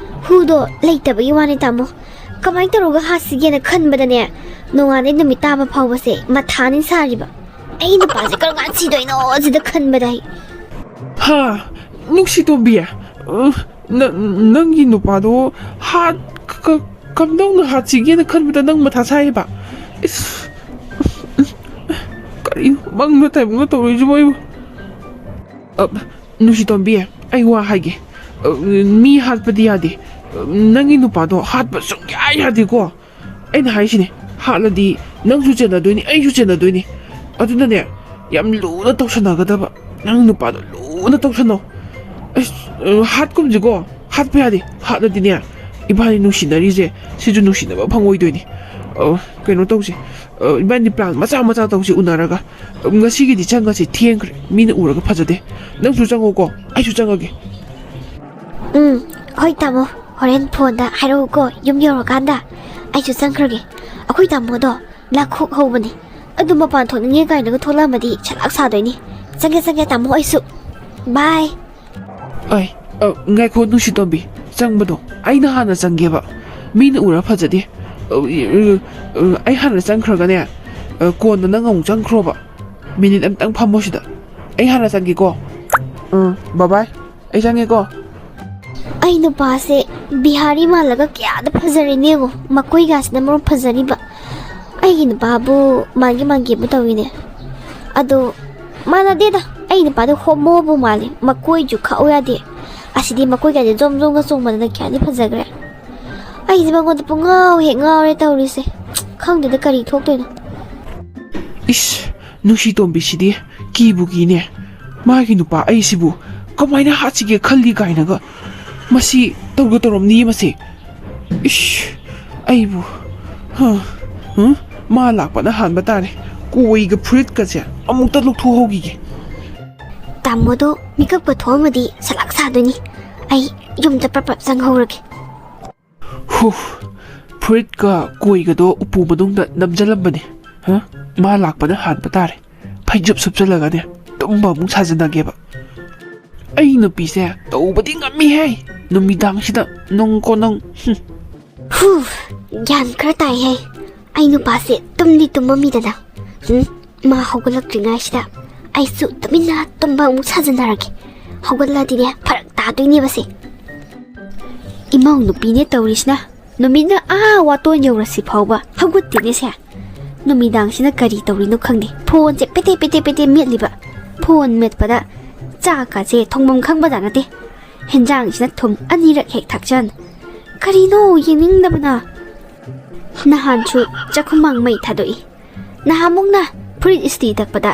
ꯍꯨꯗꯣ ꯂꯩꯇꯕꯒꯤ ꯋꯥꯅꯦ ꯇꯥꯃꯣ꯫ ꯀꯃꯥꯏꯅ ꯇꯧꯔꯒ ꯍꯥꯠꯁꯤꯒꯦꯅ ꯈꯟꯕꯗꯅꯦ, ꯅꯣꯡꯉꯥꯟꯗꯩ ꯅꯨꯃꯤꯠ ꯇꯥꯕ ꯐꯥꯎꯕꯁꯦ ꯃꯊꯥꯅꯤ ꯁꯥꯔꯤꯕ꯫ ꯑꯩ ꯅꯨꯄꯥꯁꯦ ꯀꯔꯝ ꯀꯥꯟ ꯁꯤꯗꯣꯏꯅꯣ ꯁꯤꯗ ꯈꯟꯕꯗ ꯑꯩ꯫ ꯍꯥ, ꯅꯨꯡꯁꯤꯇꯣꯝꯕꯤ, ꯎꯝ, ꯅ-, ꯅꯪꯒꯤ ꯅꯨꯄꯥꯗꯣ ꯍꯥꯠ-, ꯀ-, ꯀꯝꯗꯧꯅ ꯍꯥꯠꯁꯤꯒꯦꯅ ꯈꯟꯕꯗ ꯅꯪ ꯃꯊꯥ ꯁꯥꯏꯌꯦꯕ? ꯏꯁ, ꯀꯔꯤ ꯃꯪꯅꯣ ꯇꯥꯏꯕꯪꯅꯣ ꯇꯧꯔꯤꯁꯤꯕꯣ ꯑꯩꯕꯨ? ꯑ, ꯅꯨꯡꯁꯤꯇꯣꯝꯕꯤ, ꯑꯩ ꯋꯥ ꯍꯥꯏꯒꯦ꯫ ꯑ, ꯃꯤ ꯍꯥꯠꯄꯗꯤ ꯌꯥꯗꯦ꯫ ꯑ, ꯅꯪꯒꯤ ꯅꯨꯄꯥꯗꯣ ꯍꯥꯠꯄ ꯁꯨꯡꯌꯥ ꯌꯥꯗꯦꯀꯣ꯫ ꯑꯩꯅ ꯍꯥꯏꯁꯤꯅꯦ, ꯍꯥꯠꯂꯗꯤ ꯅꯪꯁꯨ ꯆꯦꯟꯅꯗꯣꯏꯅꯤ, ꯑꯩꯁꯨ ꯆꯦꯟꯅꯗꯣꯏꯅꯤ꯫ ꯑꯗꯨꯅꯅꯦ, ꯌꯥꯝ ꯂꯨꯅ ꯇꯧꯁꯟꯅꯒꯗꯕ꯫ ꯅꯪ ꯅꯨꯄꯥꯗꯣ ꯂꯨꯅ ꯇꯧꯁꯟꯅꯧ꯫ ꯑꯁ, ꯑ, ꯍꯥꯠꯀꯨꯝꯁꯤꯀꯣ꯫ ꯍꯥꯠꯄ ꯌꯥꯗꯦ꯫ ꯍꯥꯠꯂꯗꯤꯅꯦ, ꯏꯕꯥꯅꯤ ꯅꯨꯡꯁꯤꯅꯔꯤꯁꯦ ꯁꯤꯁꯨ ꯅꯨꯡꯁꯤꯅꯕ ꯐꯪꯉꯣꯏꯗꯣꯏꯅꯤ꯫ ꯑ, ꯀꯩꯅꯣ ꯇꯧꯁꯦ꯫ ꯑ, ꯏꯕꯥꯅꯤ plan ꯃꯆꯥ ꯃꯆꯥ ꯇꯧꯁꯦ ꯎꯅꯔꯒ꯫ ꯉꯁꯤꯒꯤꯗꯤ ꯆꯪꯉꯁꯤ, ꯊꯦꯡꯈ꯭ꯔꯦ, ꯃꯤꯅ ꯎꯔꯒ ꯐꯖꯗꯦ꯫ ꯅꯪꯁꯨ ꯆꯪꯉꯣꯀꯣ, ꯑꯩꯁꯨ ꯆꯪꯉꯒꯦ꯫ ꯎꯝ, ꯍꯣꯏ ꯇꯥꯃꯣ, ꯍꯣꯔꯦꯟ ꯐꯣꯟꯗ ꯍꯥꯏꯔꯛꯎꯀꯣ, ꯌꯨꯝ ꯌꯧꯔꯀꯥꯟꯗ꯫ ꯑꯩꯁꯨ ꯆꯪꯈ꯭ꯔꯒꯦ꯫ ꯑꯩꯈꯣꯏ ꯇꯥꯃꯣꯗꯣ ꯂꯥꯈꯣꯛ ꯍꯧꯕꯅꯦ, ꯑꯗꯨ ꯃꯄꯥꯟ ꯊꯣꯛꯅꯤꯡꯉꯦ ꯀꯥꯏꯅꯒ ꯊꯣꯛꯂꯛꯑꯝꯃꯗꯤ ꯁꯂꯥꯛ ꯁꯥꯗꯣꯏꯅꯤ꯫ ꯆꯪꯒꯦ ꯆꯪꯒꯦ ꯇꯥꯃꯣ, ꯑꯩꯁꯨ꯫ ꯕꯥꯏ꯫ ꯑꯩ, ꯑ, ꯉꯥꯏꯈꯣ ꯅꯨꯡꯁꯤꯇꯣꯝꯕꯤ, ꯆꯪꯕꯗꯣ ꯑꯩꯅ ꯍꯥꯟꯅ ꯆꯪꯒꯦꯕ꯫ ꯃꯤꯅ ꯎꯔ ꯐꯖꯗꯦ꯫ ꯑ, ꯑ, ꯑ, ꯑꯩ ꯍꯥꯟꯅ ꯆꯪꯈ꯭ꯔꯒꯅꯦ, ꯑ, ꯀꯣꯟꯅ ꯅꯪ ꯑꯃꯨꯛ ꯆꯪꯈ꯭ꯔꯣꯕ꯫ ꯃꯤꯅꯤꯠ ꯑꯝꯇꯪ ꯐꯝꯃꯣ ꯁꯤꯗ꯫ ꯑꯩ ꯍꯥꯟꯅ ꯆꯪꯒꯦꯀꯣ꯫ ꯎꯝ, ꯕꯕꯥꯏ, ꯑꯩ ꯆꯪꯉꯦꯀꯣ꯫ ꯑꯩ ꯅꯨꯄꯥꯁꯦ ꯕꯤꯍꯥꯔꯤ ꯃꯥꯜꯂꯒ ꯀꯌꯥꯗ ꯐꯖꯔꯦꯅꯦ ꯌꯦꯡꯉꯣ, ꯃꯀꯣꯏꯒꯥꯁꯤꯅ ꯃꯔꯣꯟ ꯐꯖꯔꯤꯕ꯫ ꯑꯩꯒꯤ ꯅꯨꯄꯥꯕꯨ ꯃꯥꯟꯒꯦ ꯃꯥꯟꯒꯦꯕꯨ ꯇꯧꯏꯅꯦ꯫ ꯑꯗꯣ ꯃꯥꯟꯅꯗꯦꯗ, ꯑꯩ ꯅꯨꯄꯥꯗꯣ ꯍꯣꯃꯣꯕꯨ ꯃꯥꯜꯂꯤ, ꯃꯀꯣꯏꯁꯨ ꯈꯛꯎ ꯌꯥꯗꯦ꯫ ꯑꯁꯤꯗꯤ ꯃꯀꯣꯏꯒꯥꯁꯦ ꯖꯣꯝ ꯖꯣꯝꯒ ꯆꯣꯡꯕꯗꯅ ꯀꯌꯥꯗꯤ ꯐꯖꯈ꯭ꯔꯦ꯫ ꯑꯩꯁꯦ ꯃꯉꯣꯟꯗ ꯄꯨꯡꯉꯥꯎ ꯍꯦꯛ ꯉꯥꯎꯔꯦ ꯇꯧꯔꯤꯁꯦ꯫ ꯈꯪꯗꯦꯗ ꯀꯔꯤ ꯊꯣꯛꯇꯣꯏꯅꯣ꯫ ꯏꯁ, ꯅꯨꯡꯁꯤꯇꯣꯝꯕꯤꯁꯤꯗꯤ ꯀꯤꯕꯨ ꯀꯤꯅꯦ꯫ ꯃꯥꯒꯤ ꯅꯨꯄꯥ ꯑꯩꯁꯤꯕꯨ ꯀꯃꯥꯏꯅ ꯍꯥꯠꯁꯤꯒꯦ ꯈꯜꯂꯤ ꯀꯥꯏꯅꯒ꯫ ꯃꯁꯤ ꯇꯧꯒ ꯇꯧꯔꯝꯅꯤꯌꯦ ꯃꯁꯤ꯫ ꯏꯁ, ꯑꯩꯕꯨ꯫ ꯍ, ꯍ? ꯃꯥ ꯂꯥꯛꯄꯅ ꯍꯥꯟꯕ ꯇꯥꯔꯦ꯫ ꯀꯣꯏꯒ ꯐꯨꯔꯤꯠꯀꯁꯦ ꯑꯃꯨꯛꯇ ꯂꯧꯊꯣꯛꯍꯧꯈꯤꯒꯦ꯫ ꯇꯥꯃꯣꯗꯣ ꯃꯤꯀꯞꯀ ꯊꯣꯛꯑꯝꯃꯗꯤ ꯁꯂꯥꯛ ꯁꯥꯗꯣꯏꯅꯤ꯫ ꯑꯩ ꯌꯨꯝꯗ ꯄ꯭ꯔꯞ ꯄ꯭ꯔꯞ ꯆꯪꯍꯧꯔꯒꯦ꯫ ꯍꯨ, ꯐꯨꯔꯤꯠꯀ ꯀꯣꯏꯒꯗꯣ ꯎꯄꯨ ꯃꯅꯨꯡꯗ ꯅꯝꯖꯜꯂꯝꯕꯅꯦ꯫ ꯍ? ꯃꯥ ꯂꯥꯛꯄꯅ ꯍꯥꯟꯕ ꯇꯥꯔꯦ꯫ ꯐꯩꯖꯨꯞ ꯁꯨꯞꯆꯜꯂꯒꯅꯦ, ꯇꯨꯝꯕ ꯑꯃꯨꯛ ꯁꯥꯖꯟꯅꯒꯦꯕ꯫ ꯑꯩ ꯅꯨꯄꯤꯁꯦ ꯇꯧꯕꯗꯤ ꯉꯝꯃꯤꯍꯦ꯫ ꯅꯨꯃꯤꯗꯥꯡꯁꯤꯗ ꯅꯪ ꯀꯣ ꯅꯪ꯫ ꯍꯨꯝ꯫ ꯍꯨ, ꯒ꯭ꯌꯥꯟ ꯈꯔ ꯇꯥꯏꯍꯦ꯫ ꯑꯩ ꯅꯨꯄꯥꯁꯦ ꯇꯨꯝꯗꯤ ꯇꯨꯝꯃꯝꯃꯤꯗꯅ꯫ ꯎꯝ, ꯃꯥ ꯍꯧꯒꯠꯂꯛꯇ꯭ꯔꯤꯉꯩꯁꯤꯗ ꯑꯩꯁꯨ ꯇꯨꯃꯤꯟꯅ ꯇꯨꯝꯕ ꯑꯃꯨꯛ ꯁꯥꯖꯟꯅꯔꯒꯦ꯫ ꯍꯧꯒꯠꯂꯗꯤꯅꯦ ꯐꯔꯛ ꯇꯥꯗꯣꯏꯅꯦꯕꯁꯦ꯫ ꯏꯃꯧ ꯅꯨꯄꯤꯅꯦ ꯇꯧꯔꯤꯁꯤꯅ꯫ ꯅꯨꯃꯤꯠꯅ ꯑꯥ ꯋꯥꯇꯣꯟ ꯌꯧꯔꯁꯤ ꯐꯥꯎꯕ ꯍꯧꯒꯠꯇꯦꯅꯦꯁꯦ꯫ ꯅꯨꯃꯤꯗꯥꯡꯁꯤꯅ ꯀꯔꯤ ꯇꯧꯔꯤꯅꯣ ꯈꯪꯗꯦ, ꯐꯣꯟꯁꯦ ꯄꯦꯇꯦ ꯄꯦꯇꯦ ꯄꯦꯇꯦ ꯃꯦꯠꯂꯤꯕ꯫ ꯐꯣꯟ ꯃꯦꯠꯄꯗ ꯆꯥꯛꯀꯁꯦ ꯊꯣꯡꯐꯝ ꯈꯪꯕꯖꯥꯠ ꯅꯠꯇꯦ꯫ ꯍꯦꯟꯖꯥꯡꯁꯤꯅ ꯊꯨꯝ ꯑꯅꯤꯔꯛ ꯍꯦꯛ ꯊꯥꯛꯆꯟ꯫ ꯀꯔꯤꯅꯣ ꯌꯦꯡꯅꯤꯡꯗꯕꯅ꯫ ꯅꯍꯥꯟꯁꯨ ꯆꯥꯛꯈꯨꯃꯥꯡ ꯃꯩ ꯊꯥꯗꯣꯛꯏ꯫ ꯅꯍꯥꯟꯃꯨꯛꯅ ꯐꯨꯔꯤꯠ ꯏꯁꯇꯤ ꯇꯛꯄꯗ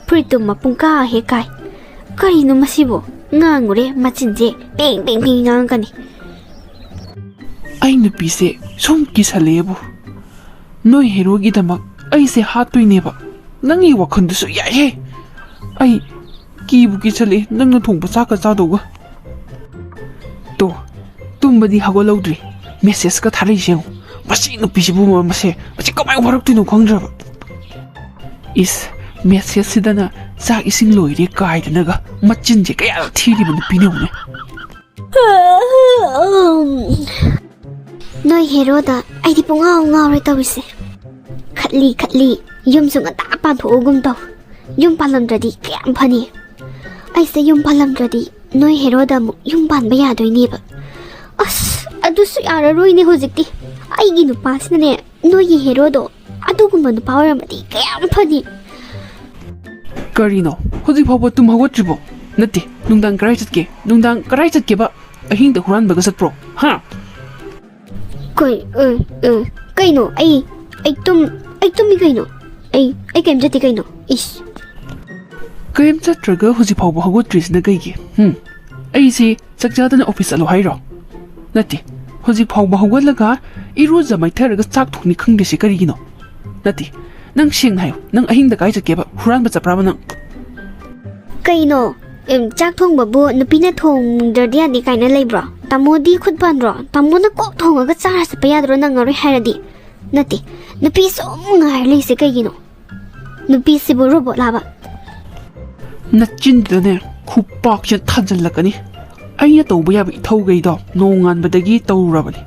ꯐꯨꯔꯤꯠꯇꯨ ꯃꯄꯨꯡ ꯀꯥ ꯍꯦꯛ ꯀꯥꯏ꯫ ꯀꯔꯤꯅꯣ ꯃꯁꯤꯕꯨ? ꯉꯥꯡꯉꯨꯔꯦ ꯃꯆꯤꯟꯁꯦ ꯄꯦꯡ ꯄꯦꯡ ꯄꯦꯡ ꯉꯥꯡꯉꯛꯀꯅꯤ꯫ ꯑꯩ ꯅꯨꯄꯤꯁꯦ ꯁꯨꯝ ꯀꯤꯁꯜꯂꯛꯑꯦꯕꯨ꯫ ꯅꯣꯏ ꯍꯦꯔꯣꯒꯤꯗꯃꯛ ꯑꯩꯁꯦ ꯍꯥꯠꯇꯣꯏꯅꯦꯕ꯫ ꯅꯪꯒꯤ ꯋꯥꯈꯜꯗꯨꯁꯨ ꯌꯥꯏꯍꯦ꯫ ꯑꯩ ꯀꯤꯕꯨ ꯀꯤꯁꯜꯂꯛꯑꯦ ꯅꯪꯅ ꯊꯣꯡꯕ ꯆꯥꯛꯀ ꯆꯥꯗꯧꯕ꯫ ꯇꯣ, ꯇꯨꯝꯕꯗꯤ ꯍꯧꯒꯠꯍꯧꯗ꯭ꯔꯤ꯫ ꯃꯦꯁꯦꯖꯀ ꯊꯥꯔꯛꯏꯁꯦ ꯌꯦꯡꯉꯨ꯫ ꯃꯁꯤ ꯅꯨꯄꯤꯁꯤꯕꯨ ꯃꯁꯦ, ꯃꯁꯤ ꯀꯃꯥꯏꯅ ꯋꯥꯔꯛꯇꯣꯏꯅꯣ ꯈꯪꯗ꯭ꯔꯕ꯫ ꯏꯁ, ꯃꯦꯁꯦꯖꯁꯤꯗꯅ ꯆꯥꯛ ꯏꯁꯤꯡ ꯂꯣꯏꯔꯦ ꯀꯥꯏꯗꯅꯒ ꯃꯆꯤꯟꯁꯦ ꯀꯌꯥ ꯊꯤꯔꯤꯕ ꯅꯨꯄꯤꯅꯣ ꯌꯦꯡꯉꯨꯅꯦ꯫ ꯅꯣꯏ ꯍꯦꯔꯣꯗ ꯑꯩꯗꯤ ꯄꯨꯡꯉꯥꯎ ꯉꯥꯎꯔꯦ ꯇꯧꯔꯤꯁꯦ꯫ ꯈꯠꯂꯤ ꯈꯠꯂꯤ ꯌꯨꯝꯁꯨ ꯉꯟꯇꯥ ꯄꯥꯟꯊꯣꯛꯎꯒꯨꯝ ꯇꯧ꯫ ꯌꯨꯝ ꯄꯥꯜꯂꯝꯗ꯭ꯔꯗꯤ ꯀꯌꯥꯝ ꯐꯅꯤ꯫ ꯑꯩꯁꯦ ꯌꯨꯝ ꯄꯥꯜꯂꯝꯗ꯭ꯔꯗꯤ ꯅꯣꯏ ꯍꯦꯔꯣꯗ ꯑꯃꯨꯛ ꯌꯨꯝ ꯄꯥꯟꯕ ꯌꯥꯗꯣꯏꯅꯦꯕ꯫ ꯑꯁ, ꯑꯗꯨꯁꯨ ꯌꯥꯔꯔꯣꯏꯅꯦ ꯍꯧꯖꯤꯛꯇꯤ꯫ ꯑꯩꯒꯤ ꯅꯨꯄꯥꯁꯤꯅꯅꯦ, ꯅꯣꯏꯒꯤ ꯍꯦꯔꯣꯗꯣ ꯑꯗꯨꯒꯨꯝꯕ ꯅꯨꯄꯥ ꯑꯣꯏꯔꯝꯃꯗꯤ ꯀꯌꯥꯝ ꯐꯅꯤ꯫ ꯀꯔꯤꯅꯣ? ꯍꯧꯖꯤꯛ ꯐꯥꯎꯕ ꯇꯨꯝ ꯍꯧꯒꯠꯇ꯭ꯔꯤꯕꯣ? ꯅꯠꯇꯦ, ꯅꯨꯡꯗꯥꯡ ꯀꯔꯥꯏ ꯆꯠꯀꯦ? ꯅꯨꯡꯗꯥꯡ ꯀꯔꯥꯏ ꯆꯠꯀꯦꯕ? ꯑꯍꯤꯡꯗ ꯍꯨꯔꯥꯟꯕꯒ ꯆꯠꯄ꯭ꯔꯣ? ꯍꯥ? ꯀꯩ-, ꯑ, ꯑ, ꯀꯩꯅꯣ? ꯑꯩ, ꯑꯩ ꯇꯨꯝ-, ꯑꯩ ꯇꯨꯝꯃꯤ ꯀꯩꯅꯣ꯫ ꯑꯩ, ꯑꯩ ꯀꯩꯝ ꯆꯠꯇꯦ ꯀꯩꯅꯣ꯫ ꯏꯁ꯫ ꯀꯔꯤꯝ ꯆꯠꯇ꯭ꯔꯒ ꯍꯧꯖꯤꯛ ꯐꯥꯎꯕ ꯍꯧꯒꯠꯇ꯭ꯔꯤꯁꯤꯅ ꯀꯩꯒꯤ? ꯍꯨꯝ? ꯑꯩꯁꯦ ꯆꯥꯛ ꯆꯥꯗꯅ ꯑꯣꯐꯤꯁ ꯆꯠꯂꯣ ꯍꯥꯏꯔꯣ? ꯅꯠꯇꯦ, ꯍꯧꯖꯤꯛ ꯐꯥꯎꯕ ꯍꯧꯒꯠꯂꯒ ꯏꯔꯨꯖ ꯃꯥꯏꯊꯔꯒ ꯆꯥꯛ ꯊꯣꯡꯅꯤ ꯈꯪꯗ꯭ꯔꯤꯁꯦ ꯀꯔꯤꯒꯤꯅꯣ? ꯅꯠꯇꯦ, ꯅꯪ ꯁꯦꯡꯅ ꯍꯥꯏꯌꯨ, ꯅꯪ ꯑꯍꯤꯡꯗ ꯀꯥꯏ ꯆꯠꯀꯦꯕ? ꯍꯨꯔꯥꯟꯕ ꯆꯠꯄ꯭ꯔꯥꯕ ꯅꯪ? ꯀꯩꯅꯣ? ꯑꯦꯝ, ꯆꯥꯛ ꯊꯣꯡꯕꯕꯨ ꯅꯨꯄꯤꯅ ꯊꯣꯡꯗ꯭ꯔꯗꯤ ꯌꯥꯗꯦ ꯀꯥꯏꯅ ꯂꯩꯕ꯭ꯔꯣ? ꯇꯥꯃꯣꯗꯤ ꯈꯨꯠ ꯄꯥꯟꯗ꯭ꯔꯣ? ꯇꯥꯃꯣꯅ ꯀꯣꯛ ꯊꯣꯡꯉꯒ ꯆꯥꯔ ꯆꯠꯄ ꯌꯥꯗ꯭ꯔꯣ ꯅꯪꯉꯔꯣꯏ ꯍꯥꯏꯔꯗꯤ? ꯅꯠꯇꯦ, ꯅꯨꯄꯤ ꯁꯨꯝ ꯉꯥꯏꯔ ꯂꯩꯁꯦ ꯀꯩꯒꯤꯅꯣ? ꯅꯨꯄꯤꯁꯤꯕꯨ ꯔꯣꯕꯣꯠ ꯂꯥꯕ? ꯅꯆꯤꯟꯗꯨꯗꯅꯦ ꯈꯨꯄꯥꯛꯁꯦ ꯊꯥꯖꯤꯜꯂꯛꯀꯅꯤ꯫ ꯑꯩꯅ ꯇꯧꯕ ꯌꯥꯕ ꯏꯊꯧꯈꯩꯗꯣ ꯅꯣꯡꯉꯥꯟꯕꯗꯒꯤ ꯇꯧꯔꯨꯔꯕꯅꯤ꯫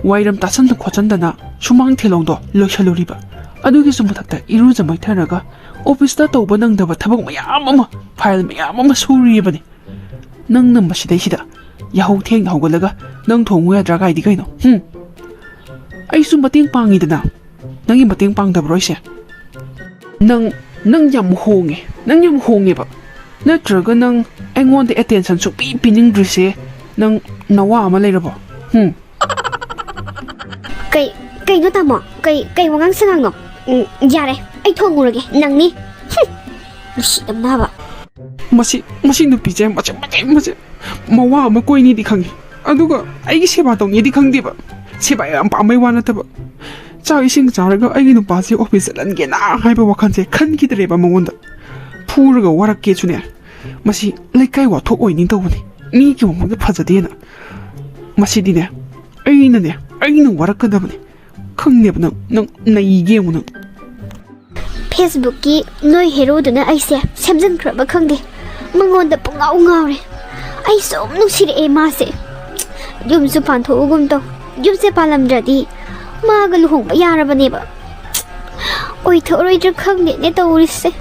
ꯋꯥꯏꯔꯝ ꯇꯥꯁꯟꯗ ꯈꯣꯠꯆꯟꯗꯅ ꯁꯨꯃꯥꯡ ꯊꯦꯂꯣꯡꯗꯣ ꯂꯣꯏꯁꯜꯂꯨꯔꯤꯕ꯫ ꯑꯗꯨꯒꯤꯁꯨ ꯃꯊꯛꯇ ꯏꯔꯨꯖ ꯃꯥꯏꯊꯔꯒ ꯑꯣꯐꯤꯁꯇ ꯇꯧꯕ ꯅꯪꯗꯕ ꯊꯕꯛ ꯃꯌꯥꯝ ꯑꯃ, ꯐꯥꯏꯜ ꯃꯌꯥꯝ ꯑꯃ ꯁꯨꯔꯤꯕꯅꯤ꯫ ꯅꯪꯅ ꯃꯁꯤꯗꯩꯁꯤꯗ ꯌꯥꯍꯧ ꯊꯦꯡꯅ ꯍꯧꯒꯠꯂꯒ ꯅꯪ ꯊꯣꯡꯉꯨ ꯌꯥꯗ꯭ꯔꯥ ꯀꯥꯏꯗꯤ ꯀꯩꯅꯣ? ꯍꯨꯝ? ꯑꯩꯁꯨ ꯃꯇꯦꯡ ꯄꯥꯡꯉꯤꯗꯅ꯫ ꯅꯪꯒꯤ ꯃꯇꯦꯡ ꯄꯥꯡꯗꯕ꯭ꯔꯣ ꯑꯩꯁꯦ? ꯅꯪ, ꯅꯪ ꯌꯥꯝ ꯍꯣꯡꯉꯦ꯫ ꯅꯪ ꯌꯥꯝ ꯍꯣꯡꯉꯦꯕ꯫ ꯅꯠꯇ꯭ꯔꯒ ꯅꯪ ꯑꯩꯉꯣꯟꯗ attention ꯁꯨꯡꯄꯤ ꯄꯤꯅꯤꯡꯗ꯭ꯔꯤꯁꯦ ꯅꯪ ꯅꯋꯥ ꯑꯃ ꯂꯩꯔꯕꯣ? ꯍꯨꯝ꯫ ꯀꯩ, ꯀꯩꯅꯣ ꯇꯥꯃꯣ? ꯀꯩ, ꯀꯩ ꯋꯥꯉꯥꯡ ꯁꯉꯥꯡꯅꯣ? ꯎꯝ, ꯌꯥꯔꯦ, ꯑꯩ ꯊꯣꯡꯉꯨꯔꯒꯦ, ꯅꯪꯅꯤ꯫ ꯍꯨꯝ, ꯅꯨꯡꯁꯤꯗꯕꯅꯕ꯫ ꯃꯁꯤ, ꯃꯁꯤ ꯅꯨꯄꯤꯁꯦ ꯃꯆꯤꯟ, ꯃꯆꯤꯟ, ꯃꯆꯤꯟ, ꯃꯋꯥ ꯑꯃ ꯀꯣꯏꯅꯤꯗꯤ ꯈꯪꯉꯤ, ꯑꯗꯨꯒ ꯑꯩꯒꯤ ꯁꯦꯕꯥ ꯇꯧꯅꯤꯗꯤ ꯈꯪꯗꯦꯕ꯫ ꯁꯦꯕꯥ ꯌꯥꯝ ꯄꯥꯝꯕꯩ ꯋꯥ ꯅꯠꯇꯕ, ꯆꯥꯛ ꯏꯁꯤꯡ ꯆꯥꯔꯒ ꯑꯩꯒꯤ ꯅꯨꯄꯥꯁꯦ office ꯆꯠꯍꯟꯒꯦꯅ ꯍꯥꯏꯕ ꯋꯥꯈꯜꯁꯦ ꯈꯟꯈꯤꯗ꯭ꯔꯦꯕ ꯃꯉꯣꯟꯗ꯫ ꯐꯨꯔꯒ ꯋꯥꯔꯛꯀꯦꯁꯨꯅꯦ, ꯃꯁꯤ ꯂꯩꯀꯥꯏ ꯋꯥꯊꯣꯛ ꯑꯣꯏꯅꯤ ꯇꯧꯕꯅꯤ, ꯃꯤꯒꯤ ꯃꯃꯥꯡꯗ ꯐꯖꯗꯦꯅ꯫ ꯃꯁꯤꯗꯤꯅꯦ, ꯑꯩꯅꯅꯦ, ꯑꯩꯅ ꯋꯥꯔꯛꯀꯗꯕꯅꯤ꯫ ꯈꯪꯗꯦꯕ ꯅꯪ, ꯅꯪ ꯅꯩꯒꯦ ꯌꯦꯡꯉꯨ ꯅꯪ꯫ Facebookꯀꯤ ꯅꯣꯏ heroꯗꯨꯅ ꯑꯩꯁꯦ ꯁꯦꯝꯖꯤꯟꯈ꯭ꯔꯕ ꯈꯪꯗꯦ, ꯃꯉꯣꯟꯗ ꯄꯨꯡꯉꯥꯎ ꯉꯥꯎꯔꯦ꯫ ꯑꯩ ꯁꯨꯝ ꯅꯨꯡꯁꯤꯔꯛꯑꯦ ꯃꯥꯁꯦ꯫ ꯌꯨꯝꯁꯨ ꯄꯥꯟꯊꯣꯛꯎꯒꯨꯝ ꯇꯧ꯫ ꯌꯨꯝꯁꯦ ꯄꯥꯜꯂꯝꯗ꯭ꯔꯗꯤ ꯃꯥꯒ ꯂꯨꯍꯣꯡꯕ ꯌꯥꯔꯕꯅꯦꯕ꯫ ꯑꯣꯏꯊꯣꯛꯑꯔꯣꯏꯗ꯭ꯔꯥ ꯈꯪꯗꯦꯅꯦ ꯇꯧꯔꯤꯁꯦ꯫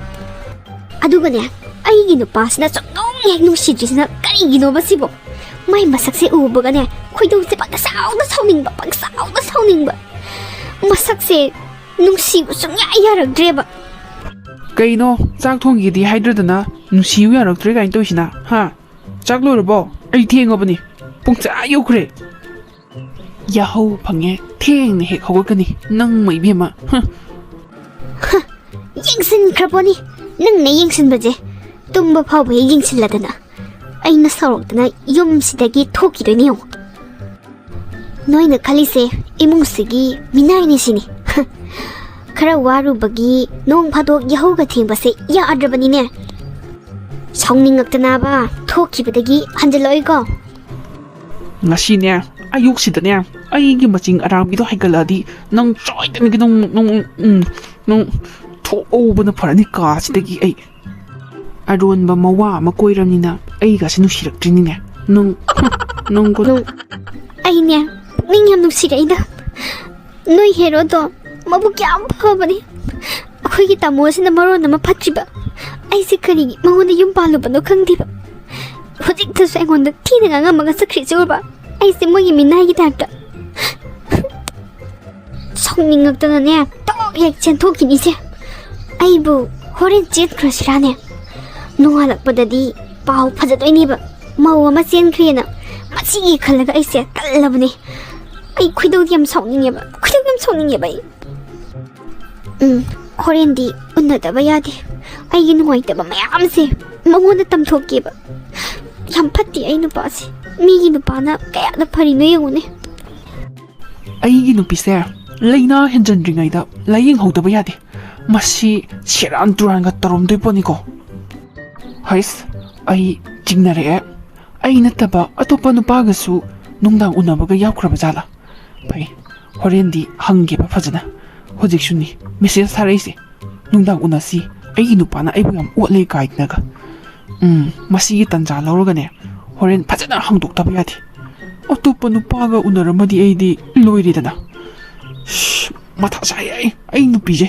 ꯑꯗꯨꯒꯅꯦ, ꯑꯩꯒꯤ ꯅꯨꯄꯥꯁꯤꯅ ꯁꯨꯛꯅꯨꯡ ꯍꯦꯛ ꯅꯨꯡꯁꯤꯗ꯭ꯔꯤꯁꯤꯅ ꯀꯔꯤꯒꯤꯅꯣꯕ ꯁꯤꯕꯣ? ꯃꯥꯏ ꯃꯁꯛꯁꯦ ꯎꯕꯒꯅꯦ, ꯈꯣꯏꯗꯧꯁꯦ ꯄꯪꯁꯥꯎꯗ ꯁꯥꯎꯅꯤꯡꯕ, ꯄꯪꯁꯥꯎꯗ ꯁꯥꯎꯅꯤꯡꯕ꯫ ꯃꯁꯛꯁꯦ ꯅꯨꯡꯁꯤꯕ ꯁꯨꯡꯌꯥ ꯌꯥꯔꯛꯇ꯭ꯔꯦꯕ꯫ ꯀꯩꯅꯣ, ꯆꯥꯛ ꯊꯣꯡꯒꯦꯗꯤ ꯍꯥꯏꯗ꯭ꯔꯗꯅ ꯅꯨꯡꯁꯤꯌꯨ ꯌꯥꯔꯛꯇ꯭ꯔꯦ ꯀꯥꯏꯅ ꯇꯧꯔꯤꯁꯤꯅ, ꯍꯥ? ꯆꯥꯛ ꯂꯣꯏꯔꯕꯣ? ꯑꯩ ꯊꯦꯡꯉꯕꯅꯤ, ꯄꯨꯡ ꯆꯥ ꯌꯧꯈ꯭ꯔꯦ꯫ ꯌꯥꯍꯧ ꯐꯪꯉꯦ, ꯊꯦꯡꯅ ꯍꯦꯛ ꯍꯧꯒꯠꯀꯅꯤ ꯅꯪꯃ ꯏꯕꯦꯝꯃ꯫ ꯍ꯫ ꯍ, ꯌꯦꯡꯁꯤꯟꯈ꯭ꯔꯕꯣꯅꯤ꯫ ꯅꯪꯅ ꯌꯦꯡꯁꯤꯟꯕꯁꯦ ꯇꯨꯝꯕ ꯐꯥꯎꯕ ꯍꯦꯛ ꯌꯦꯡꯁꯤꯜꯂꯗꯅ ꯑꯩꯅ ꯁꯥꯎꯔꯛꯇꯅ ꯌꯨꯝꯁꯤꯗꯒꯤ ꯊꯣꯛꯈꯤꯗꯣꯏꯅꯦ ꯌꯦꯡꯉꯣ꯫ ꯅꯣꯏꯅ ꯈꯜꯂꯤꯁꯦ ꯏꯃꯨꯡꯁꯤꯒꯤ ꯃꯤꯅꯥꯏꯅꯤ ꯁꯤꯅꯤ꯫ ꯈꯔ ꯋꯥꯔꯨꯕꯒꯤ ꯅꯣꯡ ꯐꯥꯗꯣꯛ ꯌꯥꯍꯧꯒ ꯊꯦꯡꯕꯁꯦ ꯌꯥꯗ꯭ꯔꯕꯅꯤꯅꯦ꯫ ꯁꯥꯎꯅꯤꯡꯉꯛꯇꯅꯕ ꯊꯣꯛꯈꯤꯕꯗꯒꯤ ꯍꯟꯖꯤꯜꯂꯛꯑꯣꯏꯀꯣ꯫ ꯉꯁꯤꯅꯦ, ꯑꯌꯨꯛꯁꯤꯗꯅꯦ, ꯑꯩꯒꯤ ꯃꯆꯤꯡ ꯑꯔꯥꯡꯕꯤꯗꯣ ꯍꯥꯏꯒꯠꯂꯛꯑꯗꯤ ꯅꯪ ꯁꯣꯏꯗꯅꯒꯤ ꯅꯪ, ꯅꯪ, ꯎꯝ, ꯅꯪ ꯊꯣꯛꯍꯧꯕꯅ ꯐꯔꯅꯤ ꯀꯥꯁꯤꯗꯒꯤ꯫ ꯑꯩ ꯑꯔꯣꯟꯕ ꯃꯋꯥ ꯑꯃ ꯀꯣꯏꯔꯝꯅꯤꯅ ꯑꯩꯒꯁꯦ ꯅꯨꯡꯁꯤꯔꯛꯇ꯭ꯔꯤꯅꯤꯅꯦ꯫ ꯅꯪ, ꯅꯪ ꯀꯣ- ꯅꯪ, ꯑꯩꯅꯦ, ꯄꯨꯛꯅꯤꯡ ꯌꯥꯝ ꯅꯨꯡꯁꯤꯔꯛꯏꯗ꯫ ꯅꯣꯏ heroꯗꯣ ꯃꯕꯨꯛ ꯌꯥꯝ ꯐꯕꯅꯤ꯫ ꯑꯩꯈꯣꯏꯒꯤ ꯇꯥꯃꯣꯁꯤꯅ ꯃꯔꯣꯟ ꯑꯃ ꯐꯠꯇ꯭ꯔꯤꯕ꯫ ꯑꯩꯁꯦ ꯀꯔꯤꯒꯤ ꯃꯉꯣꯟꯗ ꯌꯨꯝ ꯄꯥꯜꯂꯨꯕꯅꯣ ꯈꯪꯗꯦꯕ꯫ ꯍꯧꯖꯤꯛꯇꯁꯨ ꯑꯩꯉꯣꯟꯗ ꯊꯤꯅ ꯉꯥꯡꯉꯝꯃꯒ ꯆꯠꯈ꯭ꯔꯤꯁꯦ ꯎꯔꯕ? ꯑꯩꯁꯦ ꯃꯣꯏꯒꯤ ꯃꯤꯅꯥꯏꯒꯤ typeꯇ꯫ ꯁꯥꯎꯅꯤꯡꯉꯛꯇꯅꯅꯦ, ꯇꯣꯛ ꯍꯦꯛ ꯆꯦꯟꯊꯣꯛꯈꯤꯅꯤꯁꯦ꯫ ꯑꯩꯕꯨ ꯍꯣꯔꯦꯟ ꯆꯦꯟꯈ꯭ꯔꯁꯤꯔꯥꯅꯦ? ꯅꯣꯡꯉꯥꯜꯂꯛꯄꯗꯗꯤ ꯄꯥꯎ ꯐꯖꯗꯣꯏꯅꯦꯕ, ꯃꯧ ꯑꯃ ꯆꯦꯟꯈ꯭ꯔꯦꯅ꯫ ꯃꯁꯤꯒꯤ ꯈꯜꯂꯒ ꯑꯩꯁꯦ ꯇꯜꯂꯕꯅꯦ꯫ ꯑꯩ ꯈꯣꯏꯗꯧꯗꯤ ꯌꯥꯝ ꯁꯥꯎꯅꯤꯡꯉꯦꯕ, ꯈꯣꯏꯗꯧ ꯌꯥꯝ ꯁꯥꯎꯅꯤꯡꯉꯦꯕ ꯑꯩ꯫ ꯎꯝ, ꯍꯣꯔꯦꯟꯗꯤ ꯎꯅꯗꯕ ꯌꯥꯗꯦ꯫ ꯑꯩꯒꯤ ꯅꯨꯡꯉꯥꯏꯇꯕ ꯃꯌꯥꯝꯁꯦ ꯃꯉꯣꯟꯗ ꯇꯝꯊꯣꯛꯀꯦꯕ꯫ ꯌꯥꯝ ꯐꯠꯇꯦ ꯑꯩ ꯅꯨꯄꯥꯁꯦ꯫ ꯃꯤꯒꯤ ꯅꯨꯄꯥꯅ ꯀꯌꯥꯗ ꯐꯔꯤꯅꯣ ꯌꯦꯡꯉꯨꯅꯦ꯫ ꯑꯩꯒꯤ ꯅꯨꯄꯤꯁꯦ ꯂꯥꯏꯅꯥ ꯍꯦꯟꯖꯟꯗ꯭ꯔꯤꯉꯩꯗ ꯂꯥꯏꯌꯦꯡꯍꯧꯗꯕ ꯌꯥꯗꯦ꯫ ꯃꯁꯤ ꯁꯦꯔꯥꯟ ꯇꯨꯔꯥꯟꯒ ꯇꯧꯔꯝꯗꯣꯏ ꯄꯣꯠꯅꯤꯀꯣ꯫ ꯍꯩꯁ, ꯑꯩ ꯆꯤꯡꯅꯔꯛꯑꯦ꯫ ꯑꯩ ꯅꯠꯇꯕ ꯑꯇꯣꯞꯄ ꯅꯨꯄꯥꯒꯁꯨ ꯅꯨꯡꯗꯥꯡ ꯎꯅꯕꯒ ꯌꯥꯎꯈ꯭ꯔꯕ ꯖꯥꯠꯂꯥ? ꯐꯩ, ꯍꯣꯔꯦꯟꯗꯤ ꯍꯪꯒꯦꯕ ꯐꯖꯅ꯫ ꯍꯧꯖꯤꯛꯁꯨꯅꯤ ꯃꯦꯁꯦꯖ ꯊꯥꯔꯛꯏꯁꯦ, "ꯅꯨꯡꯗꯥꯡ ꯎꯅꯁꯤ, ꯑꯩꯒꯤ ꯅꯨꯄꯥꯅ ꯑꯩꯕꯨ ꯌꯥꯝ ꯑꯣꯠꯂꯦ" ꯀꯥꯏꯗꯅꯒ꯫ ꯎꯝ, ꯃꯁꯤꯒꯤ ꯇꯟꯖꯥ ꯂꯧꯔꯒꯅꯦ, ꯍꯣꯔꯦꯟ ꯐꯖꯅ ꯍꯪꯗꯣꯛꯇꯕ ꯌꯥꯗꯦ꯫ ꯑꯇꯣꯞꯄ ꯅꯨꯄꯥꯒ ꯎꯅꯔꯝꯃꯗꯤ ꯑꯩꯗꯤ ꯂꯣꯏꯔꯦꯗꯅ꯫ ꯁ꯭ꯁ, ꯃꯊꯥ ꯁꯥꯏ ꯑꯩ, ꯑꯩ ꯅꯨꯄꯤꯁꯦ꯫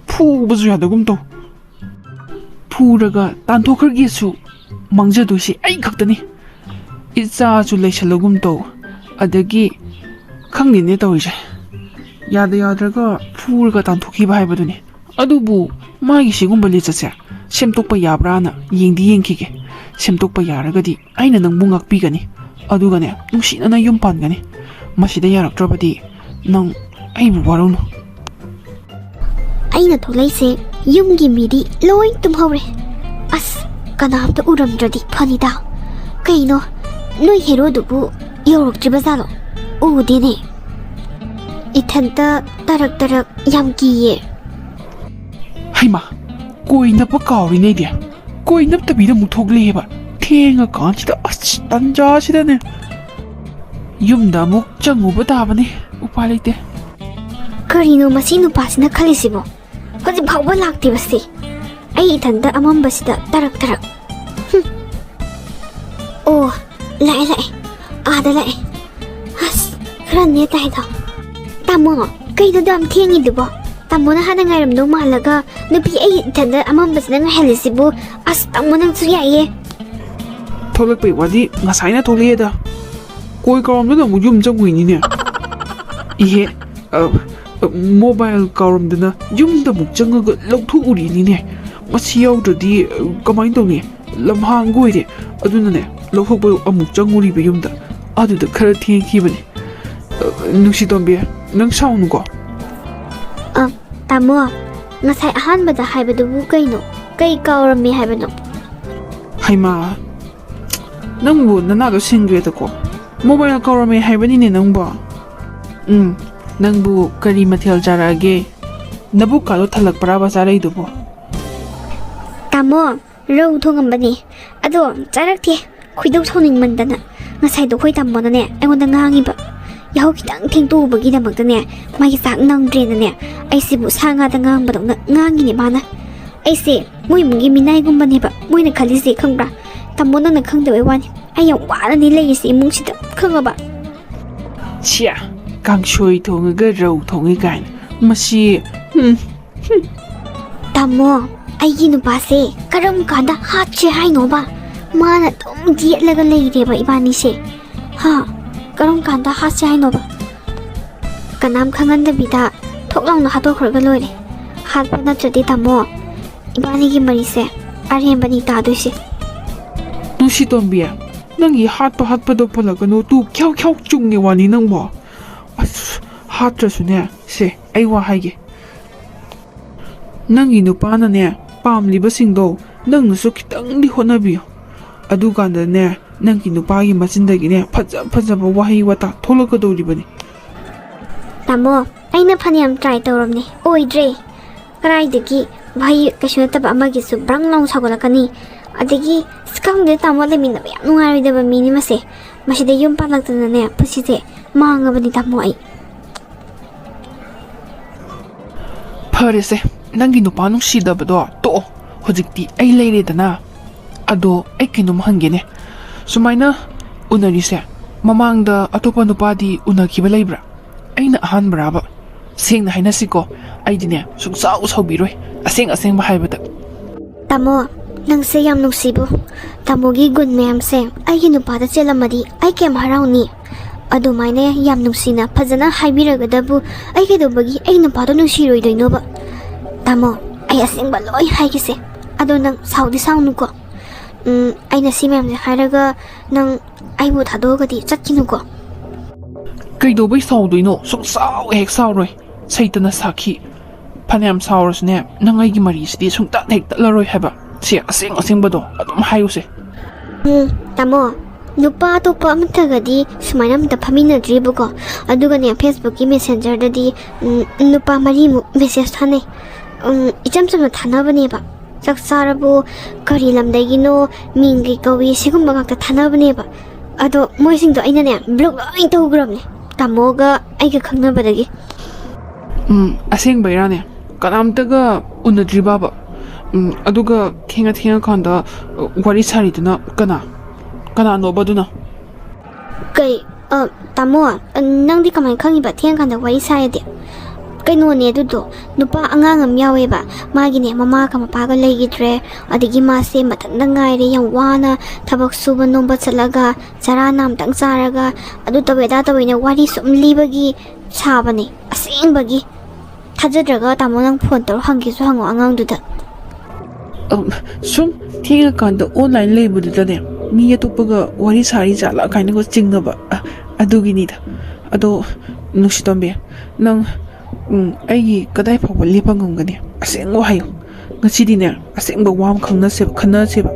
ꯐꯨꯕꯁꯨ ꯌꯥꯗꯒꯨꯝ ꯇꯧ꯫ ꯐꯨꯔꯒ ꯇꯥꯟꯊꯣꯛꯈ꯭ꯔꯒꯦꯁꯨ ꯃꯥꯡꯖꯗꯣꯏꯁꯦ ꯑꯩ ꯈꯛꯇꯅꯤ꯫ ꯏꯆꯥꯁꯨ ꯂꯩꯁꯜꯂꯒꯨꯝ ꯇꯧ꯫ ꯑꯗꯒꯤ ꯈꯪꯗꯦꯅꯦ ꯇꯧꯔꯤꯁꯦ꯫ ꯌꯥꯗ ꯌꯥꯗ꯭ꯔꯒ ꯐꯨꯔꯒ ꯇꯥꯟꯊꯣꯛꯈꯤꯕ ꯍꯥꯏꯕꯗꯨꯅꯤ꯫ ꯑꯗꯨꯕꯨ ꯃꯥꯒꯤ ꯁꯤꯒꯨꯝꯕ ꯂꯤꯆꯠꯁꯦ ꯁꯦꯝꯗꯣꯛꯄ ꯌꯥꯕ꯭ꯔꯥꯅ ꯌꯦꯡꯗꯤ ꯌꯦꯡꯈꯤꯒꯦ꯫ ꯁꯦꯝꯗꯣꯛꯄ ꯌꯥꯔꯒꯗꯤ ꯑꯩꯅ ꯅꯪꯕꯨ ꯉꯥꯛꯄꯤꯒꯅꯤ꯫ ꯑꯗꯨꯒꯅꯦ, ꯅꯨꯡꯁꯤꯅꯅ ꯌꯨꯝ ꯄꯥꯟꯒꯅꯤ꯫ ꯃꯁꯤꯗ ꯌꯥꯔꯛꯇ꯭ꯔꯕꯗꯤ ꯅꯪ ꯑꯩꯕꯨ ꯋꯥꯔꯧꯅꯨ꯫ ꯑꯩꯅ ꯊꯣꯛꯂꯛꯏꯁꯦ ꯌꯨꯝꯒꯤ ꯃꯤꯗꯤ ꯂꯣꯏ ꯇꯨꯝꯍꯧꯔꯦ꯫ ꯑꯁ, ꯀꯅꯥꯝꯇ ꯎꯔꯝꯗ꯭ꯔꯗꯤ ꯐꯅꯤꯗ꯫ ꯀꯩꯅꯣ, ꯅꯣꯏ ꯍꯦꯔꯣꯗꯨꯕꯨ ꯌꯧꯔꯛꯇ꯭ꯔꯤꯕ ꯖꯥꯠꯂꯣ? ꯎꯗꯦꯅꯦ꯫ ꯏꯊꯟꯇ ꯇꯔꯛ ꯇꯔꯛ ꯌꯥꯝ ꯀꯤꯌꯦ꯫ ꯍꯩꯃꯥ, ꯀꯣꯏ ꯅꯞꯄ ꯀꯥꯎꯔꯤꯅꯦ ꯑꯩꯗꯤ꯫ ꯀꯣꯏ ꯅꯞꯇꯕꯤꯗ ꯑꯃꯨꯛ ꯊꯣꯛꯂꯛꯑꯦꯕ꯫ ꯊꯦꯡꯉꯀꯥꯟꯁꯤꯗ, ꯑꯁ, ꯇꯟꯖꯥꯁꯤꯗꯅꯦ꯫ ꯌꯨꯝꯗ ꯑꯃꯨꯛ ꯆꯪꯉꯨꯕ ꯇꯥꯕꯅꯤ꯫ ꯎꯄꯥꯏ ꯂꯩꯇꯦ꯫ ꯀꯔꯤꯅꯣ ꯃꯁꯤ ꯅꯨꯄꯥꯁꯤꯅ ꯈꯜꯂꯤꯁꯤꯕꯣ? ꯍꯧꯖꯤꯛ ꯐꯥꯎꯕ ꯂꯥꯛꯇꯦꯕꯁꯦ꯫ ꯑꯩ ꯏꯊꯟꯇ ꯑꯃꯝꯕꯁꯤꯗ ꯇꯔꯛ ꯇꯔꯛ꯫ ꯍꯨꯝ꯫ ꯑꯣ, ꯂꯥꯛꯑꯦ, ꯂꯥꯛꯑꯦ꯫ ꯑꯥꯗ ꯂꯥꯛꯑꯦ꯫ ꯑꯁ, ꯈꯔ ꯅꯦꯠ ꯇꯥꯏꯗ꯫ ꯇꯥꯃꯣ, ꯀꯩꯅꯣ ꯑꯗꯨ ꯌꯥꯝ ꯊꯦꯡꯉꯤꯗꯨꯕꯣ? ꯇꯥꯃꯣꯅ ꯍꯥꯟꯅ ꯉꯥꯏꯔꯝꯗꯧ ꯃꯥꯜꯂꯒ ꯅꯨꯄꯤ ꯑꯩ ꯏꯊꯟꯇ ꯑꯃꯝꯕꯁꯤꯗ ꯉꯥꯏꯍꯜꯂꯤꯁꯤꯕꯨ? ꯑꯁ, ꯇꯥꯃꯣ ꯅꯪꯁꯨ ꯌꯥꯏꯌꯦ꯫ ꯊꯣꯛꯂꯛꯄꯩ ꯋꯥꯗꯤ ꯉꯁꯥꯏꯅ ꯊꯣꯛꯂꯛꯑꯦꯗ꯫ ꯀꯣꯏ ꯀꯧꯔꯝꯗꯅ ꯑꯃꯨꯛ ꯌꯨꯝ ꯆꯪꯉꯨꯏꯅꯤꯅꯦ꯫ ꯏꯍꯦ, ꯑ, ꯃꯣꯕꯥꯏꯜ ꯀꯥꯎꯔꯝꯗꯅ ꯌꯨꯝꯗ ꯑꯃꯨꯛ ꯆꯪꯉꯒ ꯂꯧꯊꯣꯛꯎꯔꯤꯅꯤꯅꯦ꯫ ꯃꯁꯤ ꯌꯥꯎꯗ꯭ꯔꯗꯤ ꯀꯃꯥꯏꯅ ꯇꯧꯅꯤ? ꯂꯝꯍꯥꯡꯒ ꯑꯣꯏꯔꯦ꯫ ꯑꯗꯨꯅꯅꯦ, ꯂꯧꯊꯣꯛꯄ ꯑꯃꯨꯛ ꯆꯪꯉꯨꯔꯤꯕ ꯌꯨꯝꯗ꯫ ꯑꯗꯨꯗ ꯈꯔ ꯊꯦꯡꯈꯤꯕꯅꯦ꯫ ꯅꯨꯡꯁꯤꯇꯣꯝꯕꯤ, ꯅꯪ ꯁꯥꯎꯅꯨꯀꯣ꯫ ꯑ, ꯇꯥꯃꯣ, ꯉꯁꯥꯏ ꯑꯍꯥꯟꯕꯗ ꯍꯥꯏꯕꯗꯨꯕꯨ ꯀꯩꯅꯣ? ꯀꯩ ꯀꯥꯎꯔꯝꯃꯤ ꯍꯥꯏꯕꯅꯣ? ꯍꯩꯃꯥ, ꯅꯪꯕꯨ ꯅꯅꯥꯗꯣ ꯁꯤꯡꯈ꯭ꯔꯦꯗꯀꯣ꯫ ꯃꯣꯕꯥꯏꯜ ꯀꯥꯎꯔꯝꯃꯦ ꯍꯥꯏꯕꯅꯤꯅꯦ ꯅꯪꯕꯣ꯫ ꯎꯝ, ꯅꯪꯕꯨ ꯀꯔꯤ ꯃꯊꯦꯜ ꯆꯥꯔꯛꯑꯒꯦ? ꯅꯕꯨꯛꯀꯥꯗꯣ ꯊꯜꯂꯛꯄ꯭ꯔꯥꯕ ꯆꯥꯔꯛꯏꯗꯨꯕꯣ? ꯇꯥꯃꯣ, ꯔꯧ ꯊꯣꯡꯉꯝꯕꯅꯦ꯫ ꯑꯗꯣ ꯆꯥꯔꯛꯇꯦ꯫ ꯈꯣꯏꯗꯧ ꯁꯥꯎꯅꯤꯡꯃꯟꯗꯅ ꯉꯁꯥꯏꯗꯣ ꯑꯩꯈꯣꯏ ꯇꯥꯃꯣꯅꯅꯦ ꯑꯩꯉꯣꯟꯗ ꯉꯥꯡꯉꯤꯕ꯫ ꯌꯥꯍꯧ ꯈꯤꯇꯪ ꯊꯦꯡꯇꯣꯛꯎꯕꯒꯤꯗꯃꯛꯇꯅꯦ ꯃꯥꯒꯤ ꯆꯥꯛ ꯅꯪꯗ꯭ꯔꯦꯅꯅꯦ ꯑꯩꯁꯤꯕꯨ ꯁꯥ ꯉꯥꯗ ꯉꯥꯡꯕꯗꯧꯅ ꯉꯥꯡꯉꯤꯅꯦ ꯃꯥꯅ꯫ ꯑꯩꯁꯦ ꯃꯣꯏ ꯏꯃꯨꯡꯒꯤ ꯃꯤꯅꯥꯏꯒꯨꯝꯕꯅꯦꯕ ꯃꯣꯏꯅ ꯈꯜꯂꯤꯁꯦ, ꯈꯪꯕ꯭ꯔꯥ? ꯇꯥꯃꯣ, ꯅꯪꯅ ꯈꯪꯗꯕꯩ ꯋꯥꯅꯤ꯫ ꯑꯩ ꯌꯥꯝ ꯋꯥꯅꯅꯤ ꯂꯩꯔꯤꯁꯦ ꯏꯃꯨꯡꯁꯤꯗ, ꯈꯪꯉꯕ? ꯁꯤꯌꯥ, ꯀꯥꯡꯁꯣꯏ ꯊꯣꯡꯉꯒ ꯔꯧ ꯊꯣꯡꯉꯤ ꯀꯥꯏꯅ꯫ ꯃꯁꯤ, ꯎꯝ, ꯇꯥꯃꯣ, ꯑꯩꯒꯤ ꯅꯨꯄꯥꯁꯦ ꯀꯔꯝ ꯀꯥꯟꯗ ꯍꯥꯠꯁꯦ ꯍꯥꯏꯅꯣꯕ? ꯃꯥꯅ ꯑꯗꯨꯝ ꯌꯦꯠꯂꯒ ꯂꯩꯔꯦꯕ ꯏꯕꯥꯅꯤꯁꯦ꯫ ꯍꯥ? ꯀꯔꯝ ꯀꯥꯟꯗ ꯍꯥꯠꯁꯦ ꯍꯥꯏꯅꯣꯕ? ꯀꯅꯥꯝ ꯈꯪꯍꯟꯗꯕꯤꯗ ꯊꯣꯛ ꯂꯥꯎꯅ ꯍꯥꯠꯇꯣꯛꯈ꯭ꯔꯒ ꯂꯣꯏꯔꯦ꯫ ꯍꯥꯠꯄ ꯅꯠꯇ꯭ꯔꯗꯤ ꯇꯥꯃꯣ, ꯏꯕꯥꯅꯤꯒꯤ ꯃꯔꯤꯁꯦ ꯑꯔꯦꯝꯕꯅꯤ ꯇꯥꯗꯣꯏꯁꯦ꯫ ꯅꯨꯡꯁꯤꯇꯣꯝꯕꯤ, ꯅꯪꯒꯤ ꯍꯥꯠꯄ ꯍꯥꯠꯄꯗꯣ ꯄꯜꯂꯛꯀꯅꯨ꯫ ꯇꯨ ꯈ꯭ꯌꯥꯎ ꯈ꯭ꯌꯥꯎ ꯆꯨꯡꯉꯦ ꯋꯥꯅꯤ ꯅꯪꯕꯣ꯫ ꯑꯁ, ꯍꯥꯠꯇ꯭ꯔꯁꯨꯅꯦ, ꯁꯦ, ꯑꯩ ꯋꯥ ꯍꯥꯏꯒꯦ꯫ ꯅꯪꯒꯤ ꯅꯨꯄꯥꯅꯅꯦ, ꯄꯥꯝꯂꯤꯕꯁꯤꯡꯗꯣ ꯅꯪꯅꯁꯨ ꯈꯤꯇꯪꯗꯤ ꯍꯣꯠꯅꯕꯤꯌꯨ꯫ ꯑꯗꯨꯀꯥꯟꯗꯅꯦ, ꯅꯪꯒꯤ ꯅꯨꯄꯥꯒꯤ ꯃꯆꯤꯟꯗꯒꯤꯅꯦ ꯐꯖ ꯐꯖꯕ ꯋꯥꯍꯩ ꯋꯥꯇꯥ ꯊꯣꯛꯂꯛꯀꯗꯧꯔꯤꯕꯅꯤ꯫ ꯇꯥꯃꯣ, ꯑꯩꯅ ꯐꯅꯌꯥꯝ ꯇ꯭ꯔꯥꯏ ꯇꯧꯔꯕꯅꯦ, ꯑꯣꯏꯗ꯭ꯔꯦ꯫ ꯀꯗꯥꯏꯗꯒꯤ ꯋꯥꯍꯩ ꯀꯩꯁꯨ ꯅꯠꯇꯕ ꯑꯃꯒꯤꯁꯨ ꯕ꯭ꯔꯪ ꯂꯥꯎ ꯁꯥꯎꯒꯠꯂꯛꯀꯅꯤ꯫ ꯑꯗꯒꯤ, ꯑꯁ, ꯈꯪꯗꯦ ꯇꯥꯃꯣ, ꯂꯩꯃꯤꯟꯅꯕ ꯌꯥꯝ ꯅꯨꯡꯉꯥꯏꯔꯣꯏꯗꯕ ꯃꯤꯅꯤ ꯃꯁꯦ꯫ ꯃꯁꯤꯗ ꯌꯨꯝ ꯄꯥꯜꯂꯛꯇꯅꯅꯦ ꯄꯨꯟꯁꯤꯁꯦ ꯃꯥꯡꯉꯕꯅꯤ ꯇꯥꯃꯣ ꯑꯩ꯫ ꯐꯔꯦꯁꯦ, ꯅꯪꯒꯤ ꯅꯨꯄꯥ ꯅꯨꯡꯁꯤꯗꯕꯗꯣ ꯇꯣꯛꯑꯣ꯫ ꯍꯧꯖꯤꯛꯇꯤ ꯑꯩ ꯂꯩꯔꯦꯗꯅ꯫ ꯑꯗꯣ ꯑꯩ ꯀꯩꯅꯣꯝ ꯍꯪꯒꯦꯅꯦ꯫ ꯁꯨꯃꯥꯏꯅ ꯎꯅꯔꯤꯁꯦ, ꯃꯃꯥꯡꯗ ꯑꯇꯣꯞꯄ ꯅꯨꯄꯥꯗꯤ ꯎꯅꯈꯤꯕ ꯂꯩꯕ꯭ꯔꯥ? ꯑꯩꯅ ꯑꯍꯥꯟꯕꯔꯥꯕ? ꯁꯦꯡꯅ ꯍꯥꯏꯅꯁꯤꯀꯣ, ꯑꯩꯗꯤꯅꯦ ꯁꯨꯡꯁꯥꯎ ꯁꯥꯎꯕꯤꯔꯣꯏ, ꯑꯁꯦꯡ ꯑꯁꯦꯡꯕ ꯍꯥꯏꯕꯗ꯫ ꯇꯥꯃꯣ, ꯅꯪꯁꯦ ꯌꯥꯝ ꯅꯨꯡꯁꯤꯕꯨ꯫ ꯇꯥꯃꯣꯒꯤ ꯒꯨꯟ ꯃꯌꯥꯝꯁꯦ ꯑꯩꯒꯤ ꯅꯨꯄꯥꯗ ꯆꯦꯜꯂꯝꯃꯗꯤ ꯑꯩ ꯀꯌꯥꯝ ꯍꯔꯥꯎꯅꯤ꯫ ꯑꯗꯨꯃꯥꯏꯅ ꯌꯥꯝ ꯅꯨꯡꯁꯤꯅ ꯐꯖꯅ ꯍꯥꯏꯕꯤꯔꯒꯗꯕꯨ ꯑꯩ ꯀꯩꯗꯧꯕꯒꯤ ꯑꯩ ꯅꯨꯄꯥꯗꯣ ꯅꯨꯡꯁꯤꯔꯣꯏꯗꯣꯏꯅꯣꯕ? ꯇꯥꯃꯣ, ꯑꯩ ꯑꯁꯦꯡꯕ ꯂꯣꯏ ꯍꯥꯏꯒꯦꯁꯦ꯫ ꯑꯗꯣ ꯅꯪ ꯁꯥꯎꯗꯤ ꯁꯥꯎꯅꯨꯀꯣ꯫ ꯎꯝ, ꯑꯩꯅ ꯁꯤ ꯃꯌꯥꯝꯁꯦ ꯍꯥꯏꯔꯒ ꯅꯪ ꯑꯩꯕꯨ ꯊꯥꯗꯣꯛꯑꯒꯗꯤ ꯆꯠꯈꯤꯅꯨꯀꯣ꯫ ꯀꯩꯗꯧꯕꯩ ꯁꯥꯎꯗꯣꯏꯅꯣ? ꯁꯨꯡꯁꯥꯎ ꯍꯦꯛ ꯁꯥꯎꯔꯣꯏ꯫ ꯁꯩꯇꯅ ꯁꯥꯈꯤ꯫ ꯐꯅꯌꯥꯝ ꯁꯥꯎꯔꯁꯨꯅꯦ, ꯅꯪ ꯑꯩꯒꯤ ꯃꯔꯤꯁꯤꯗꯤ ꯁꯨꯡꯇꯠ ꯍꯦꯛ ꯇꯠꯂꯔꯣꯏ ꯍꯥꯏꯕ꯫ ꯁꯤ ꯑꯁꯦꯡ ꯑꯁꯦꯡꯕꯗꯣ ꯑꯗꯨꯝ ꯍꯥꯏꯌꯨꯁꯦ꯫ ꯎꯝ, ꯇꯥꯃꯣ, ꯅꯨꯄꯥ ꯑꯇꯣꯞꯄ ꯑꯃꯠꯇꯒꯗꯤ ꯁꯨꯃꯥꯏꯅ ꯑꯝꯇ ꯐꯝꯃꯤꯟꯅꯗ꯭ꯔꯤꯕꯀꯣ꯫ ꯑꯗꯨꯒꯅꯦ, Facebookꯀꯤ Messengerꯗꯗꯤ, ꯎꯝ, ꯅꯨꯄꯥ ꯃꯔꯤꯃꯨꯛ message ꯊꯥꯅꯩ꯫ ꯎꯝ, ꯏꯆꯝ ꯆꯝꯅ ꯊꯥꯅꯕꯅꯦꯕ꯫ "ꯆꯥꯛ ꯆꯥꯔꯕꯣ? ꯀꯔꯤ ꯂꯝꯗꯒꯤꯅꯣ? ꯃꯤꯡ ꯀꯩ ꯀꯧꯏ?" ꯁꯤꯒꯨꯝꯕ ꯉꯥꯛꯇ ꯊꯥꯅꯕꯅꯦꯕ꯫ ꯑꯗꯣ ꯃꯣꯏꯁꯤꯡꯗꯣ ꯑꯩꯅꯅꯦ block ꯂꯣꯏ ꯇꯧꯈ꯭ꯔꯕꯅꯦ, ꯇꯥꯃꯣꯒ ꯑꯩꯒ ꯈꯪꯅꯕꯗꯒꯤ꯫ ꯎꯝ, ꯑꯁꯦꯡꯕꯩꯔꯥꯅꯦ? ꯀꯅꯥꯝꯇꯒ ꯎꯅꯗ꯭ꯔꯤꯕꯕ? ꯎꯝ, ꯑꯗꯨꯒ ꯊꯦꯡꯉ ꯊꯦꯡꯉꯀꯥꯟꯗ, ꯑ, ꯋꯥꯔꯤ ꯁꯥꯔꯤꯗꯨꯅ ꯀꯅꯥ? ꯀꯅꯥꯅꯣꯕ ꯑꯗꯨꯅ? ꯀꯩ, ꯑ, ꯇꯥꯃꯣ, ꯑ, ꯅꯪꯗꯤ ꯀꯃꯥꯏꯅ ꯈꯪꯉꯤꯕ ꯊꯦꯡꯉꯀꯥꯟꯗ ꯋꯥꯔꯤ ꯁꯥꯏꯗꯤ? ꯀꯩꯅꯣꯅꯦ ꯑꯗꯨꯗꯣ, ꯅꯨꯄꯥ ꯑꯉꯥꯡ ꯑꯃ ꯌꯥꯎꯋꯦꯕ, ꯃꯥꯒꯤꯅꯦ ꯃꯃꯥꯒ ꯃꯄꯥꯒ ꯂꯩꯈꯤꯗ꯭ꯔꯦ, ꯑꯗꯒꯤ ꯃꯥꯁꯦ ꯃꯊꯟꯇ ꯉꯥꯏꯔꯦ, ꯌꯥꯝ ꯋꯥꯅ ꯊꯕꯛ ꯁꯨꯕ ꯅꯣꯝꯕ ꯆꯠꯂꯒ ꯆꯔꯥ ꯅꯥꯝꯇꯪ ꯆꯥꯔꯒ ꯑꯗꯨ ꯇꯧꯋꯦ ꯑꯗꯥ ꯇꯧꯋꯦꯅ ꯋꯥꯔꯤ ꯁꯨꯝ ꯂꯤꯕꯒꯤ ꯁꯥꯕꯅꯦ, ꯑꯁꯦꯡꯕꯒꯤ꯫ ꯊꯥꯖꯗ꯭ꯔꯒ ꯇꯥꯃꯣ ꯅꯪ phone ꯇꯧꯔ ꯍꯪꯒꯦꯁꯨ ꯍꯪꯉꯣ ꯑꯉꯥꯡꯗꯨꯗ꯫ ꯑꯝ, ꯁꯨꯝ ꯊꯦꯡꯉꯀꯥꯟꯗ online ꯂꯩꯕꯗꯨꯗꯅꯦ, ꯃꯤ ꯑꯇꯣꯞꯄꯒ ꯋꯥꯔꯤ ꯁꯥꯔꯤ ꯖꯥꯠꯂ ꯀꯥꯏꯅꯒ ꯆꯤꯡꯅꯕ, ꯑ, ꯑꯗꯨꯒꯤꯅꯤꯗ꯫ ꯑꯗꯣ ꯅꯨꯡꯁꯤꯇꯣꯝꯕꯤ, ꯅꯪ, ꯎꯝ, ꯑꯩꯒꯤ ꯀꯗꯥꯏ ꯐꯥꯎꯕ ꯂꯦꯞꯄ ꯉꯝꯒꯅꯤ? ꯑꯁꯦꯡꯕ ꯍꯥꯏꯌꯨ꯫ ꯉꯁꯤꯗꯤꯅꯦ, ꯑꯁꯦꯡꯕ ꯋꯥ ꯑꯃ ꯈꯪꯅꯁꯦꯕ, ꯈꯟꯅꯁꯦꯕ꯫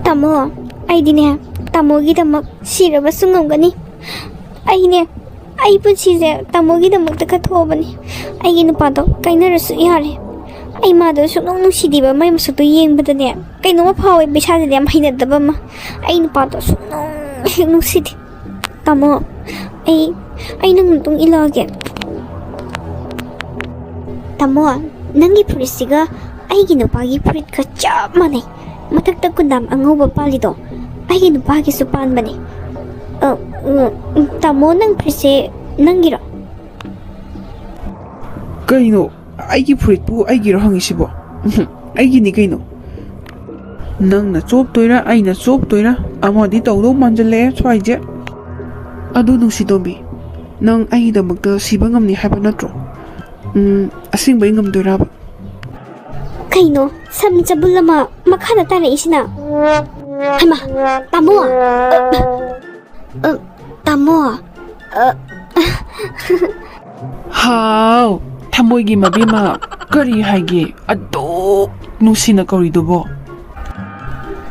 ꯇꯥꯃꯣ, ꯑꯩꯗꯤꯅꯦ ꯇꯥꯃꯣꯒꯤꯗꯃꯛ ꯁꯤꯔꯕꯁꯨ ꯉꯝꯒꯅꯤ꯫ ꯑꯩꯅꯦ, ꯑꯩ ꯄꯨꯟꯁꯤꯁꯦ ꯇꯥꯃꯣꯒꯤꯗꯃꯛꯇ ꯀꯠꯊꯣꯛꯑꯕꯅꯤ꯫ ꯑꯩꯒꯤ ꯅꯨꯄꯥꯗꯣ ꯀꯥꯏꯅꯔꯁꯨ ꯌꯥꯔꯦ꯫ ꯑꯩ ꯃꯥꯗꯣ ꯁꯨꯛꯅꯨꯡ ꯅꯨꯡꯁꯤꯗꯦꯕ, ꯃꯥꯏ ꯃꯁꯛꯇꯣ ꯌꯦꯡꯕꯗꯅꯦ ꯀꯩꯅꯣꯝꯃ ꯐꯥꯎꯋꯦꯕ, ꯏꯁꯥꯁꯤꯗ ꯌꯥꯝ ꯍꯩꯅꯗꯕ ꯑꯃ꯫ ꯑꯩ ꯅꯨꯄꯥꯗꯣ ꯁꯨꯛꯅꯨꯡ ꯍꯦꯛ ꯅꯨꯡꯁꯤꯗꯦ꯫ ꯇꯥꯃꯣ, ꯑꯩ, ꯑꯩ ꯅꯪ ꯃꯇꯨꯡ ꯏꯜꯂꯛꯑꯒꯦ꯫ ꯇꯥꯃꯣ, ꯅꯪꯒꯤ ꯐꯨꯔꯤꯠꯁꯤꯒ ꯑꯩꯒꯤ ꯅꯨꯄꯥꯒꯤ ꯐꯨꯔꯤꯠꯀ ꯆꯞ ꯃꯥꯟꯅꯩ꯫ ꯃꯊꯛꯇ ꯀꯨꯟꯗꯥꯝ ꯑꯉꯧꯕ ꯄꯥꯜꯂꯤꯗꯣ ꯑꯩꯒꯤ ꯅꯨꯄꯥꯒꯤꯁꯨ ꯄꯥꯟꯕꯅꯦ꯫ ꯑ, ꯎꯝ, ꯇꯥꯃꯣ, ꯅꯪ ꯐꯨꯔꯤꯠꯁꯦ ꯅꯪꯒꯤꯔꯣ? ꯀꯩꯅꯣ, ꯑꯩꯒꯤ ꯐꯨꯔꯤꯠꯄꯨ ꯑꯩꯒꯤꯔꯣ ꯍꯪꯉꯤꯁꯤꯕꯣ? ꯎꯝꯍꯨꯝ, ꯑꯩꯒꯤꯅꯤ ꯀꯩꯅꯣ꯫ ꯅꯪꯅ ꯆꯣꯞꯇꯣꯏꯔꯥ, ꯑꯩꯅ ꯆꯣꯞꯇꯣꯏꯔꯥ? ꯑꯃꯗꯤ ꯇꯧꯗꯧ ꯃꯥꯟꯖꯜꯂꯛꯑꯦ ꯁ꯭ꯋꯥꯏꯁꯦ꯫ ꯑꯗꯨ ꯅꯨꯡꯁꯤꯇꯣꯝꯕꯤ, ꯅꯪ ꯑꯩꯒꯤꯗꯃꯛꯇ ꯁꯤꯕ ꯉꯝꯅꯤ ꯍꯥꯏꯕ ꯅꯠꯇ꯭ꯔꯣ? ꯎꯝ, ꯑꯁꯦꯡꯕꯩ ꯉꯝꯗꯣꯏꯔꯕ? ꯀꯩꯅꯣ, ꯁꯝ ꯆꯕꯨꯜ ꯑꯃ ꯃꯈꯥꯗ ꯇꯥꯔꯛꯏꯁꯤꯅ? ꯍꯩꯃꯥ, ꯇꯥꯃꯣ! ꯑ, ꯑ, ꯇꯥꯃꯣ! ꯑ, ꯍꯥꯎ, ꯊꯃꯣꯏꯒꯤ ꯃꯕꯦꯝꯃ, ꯀꯔꯤ ꯍꯥꯏꯒꯦ ꯑꯗꯨꯛ ꯅꯨꯡꯁꯤꯅ ꯀꯧꯔꯤꯗꯨꯕꯣ?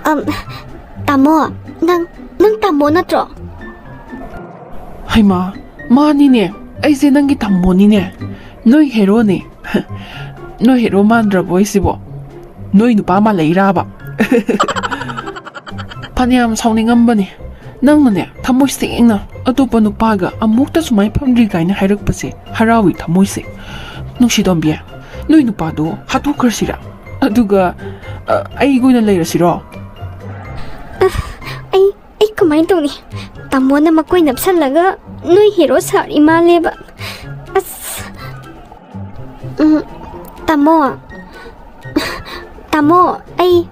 ꯑꯝ, ꯇꯥꯃꯣ, ꯅꯪ, ꯅꯪ ꯇꯥꯃꯣ ꯅꯠꯇ꯭ꯔꯣ? ꯍꯩꯃꯥ, ꯃꯥꯅꯤꯅꯦ, ꯑꯩꯁꯦ ꯅꯪꯒꯤ ꯇꯥꯃꯣꯅꯤꯅꯦ, ꯅꯣꯏ ꯍꯦꯔꯣꯅꯦ꯫ ꯅꯣꯏ ꯍꯦꯔꯣ ꯃꯥꯟꯗ꯭ꯔꯕꯣ ꯑꯩꯁꯤꯕꯣ? ꯅꯣꯏ ꯅꯨꯄꯥ ꯃꯥꯜꯂꯛꯏꯔꯥꯕ? ꯐꯅꯌꯥꯝ ꯁꯥꯎꯅꯤꯡꯉꯝꯕꯅꯦ꯫ ꯅꯪꯅꯅꯦ, ꯊꯃꯣꯏ ꯁꯦꯡꯅ ꯑꯇꯣꯞꯄ ꯅꯨꯄꯥꯒ ꯑꯃꯨꯛꯇ ꯁꯨꯃꯥꯏꯅ ꯐꯝꯗ꯭ꯔꯤ ꯀꯥꯏꯅ ꯍꯥꯏꯔꯛꯄꯁꯦ ꯍꯔꯥꯎꯏ ꯊꯃꯣꯏꯁꯦ꯫ ꯅꯨꯡꯁꯤꯇꯣꯝꯕꯤ, ꯅꯣꯏ ꯅꯨꯄꯥꯗꯣ ꯍꯥꯠꯇꯣꯛꯈ꯭ꯔꯁꯤꯔꯥ? ꯑꯗꯨꯒ, ꯑ, ꯑꯩꯒ ꯑꯣꯏꯅ ꯂꯩꯔꯁꯤꯔꯣ? ꯑ, ꯑꯩ, ꯑꯩ ꯀꯃꯥꯏꯅ ꯇꯧꯅꯤ? ꯇꯥꯃꯣꯅ ꯃꯀꯣꯏ ꯅꯞꯁꯜꯂꯒ ꯅꯣꯏ ꯍꯦꯔꯣ ꯁꯥꯔꯤ ꯃꯥꯜꯂꯦꯕ꯫ ꯑꯁ꯫ ꯎꯝ, ꯇꯥꯃꯣ꯫ ꯇꯥꯃꯣ, ꯑꯩ,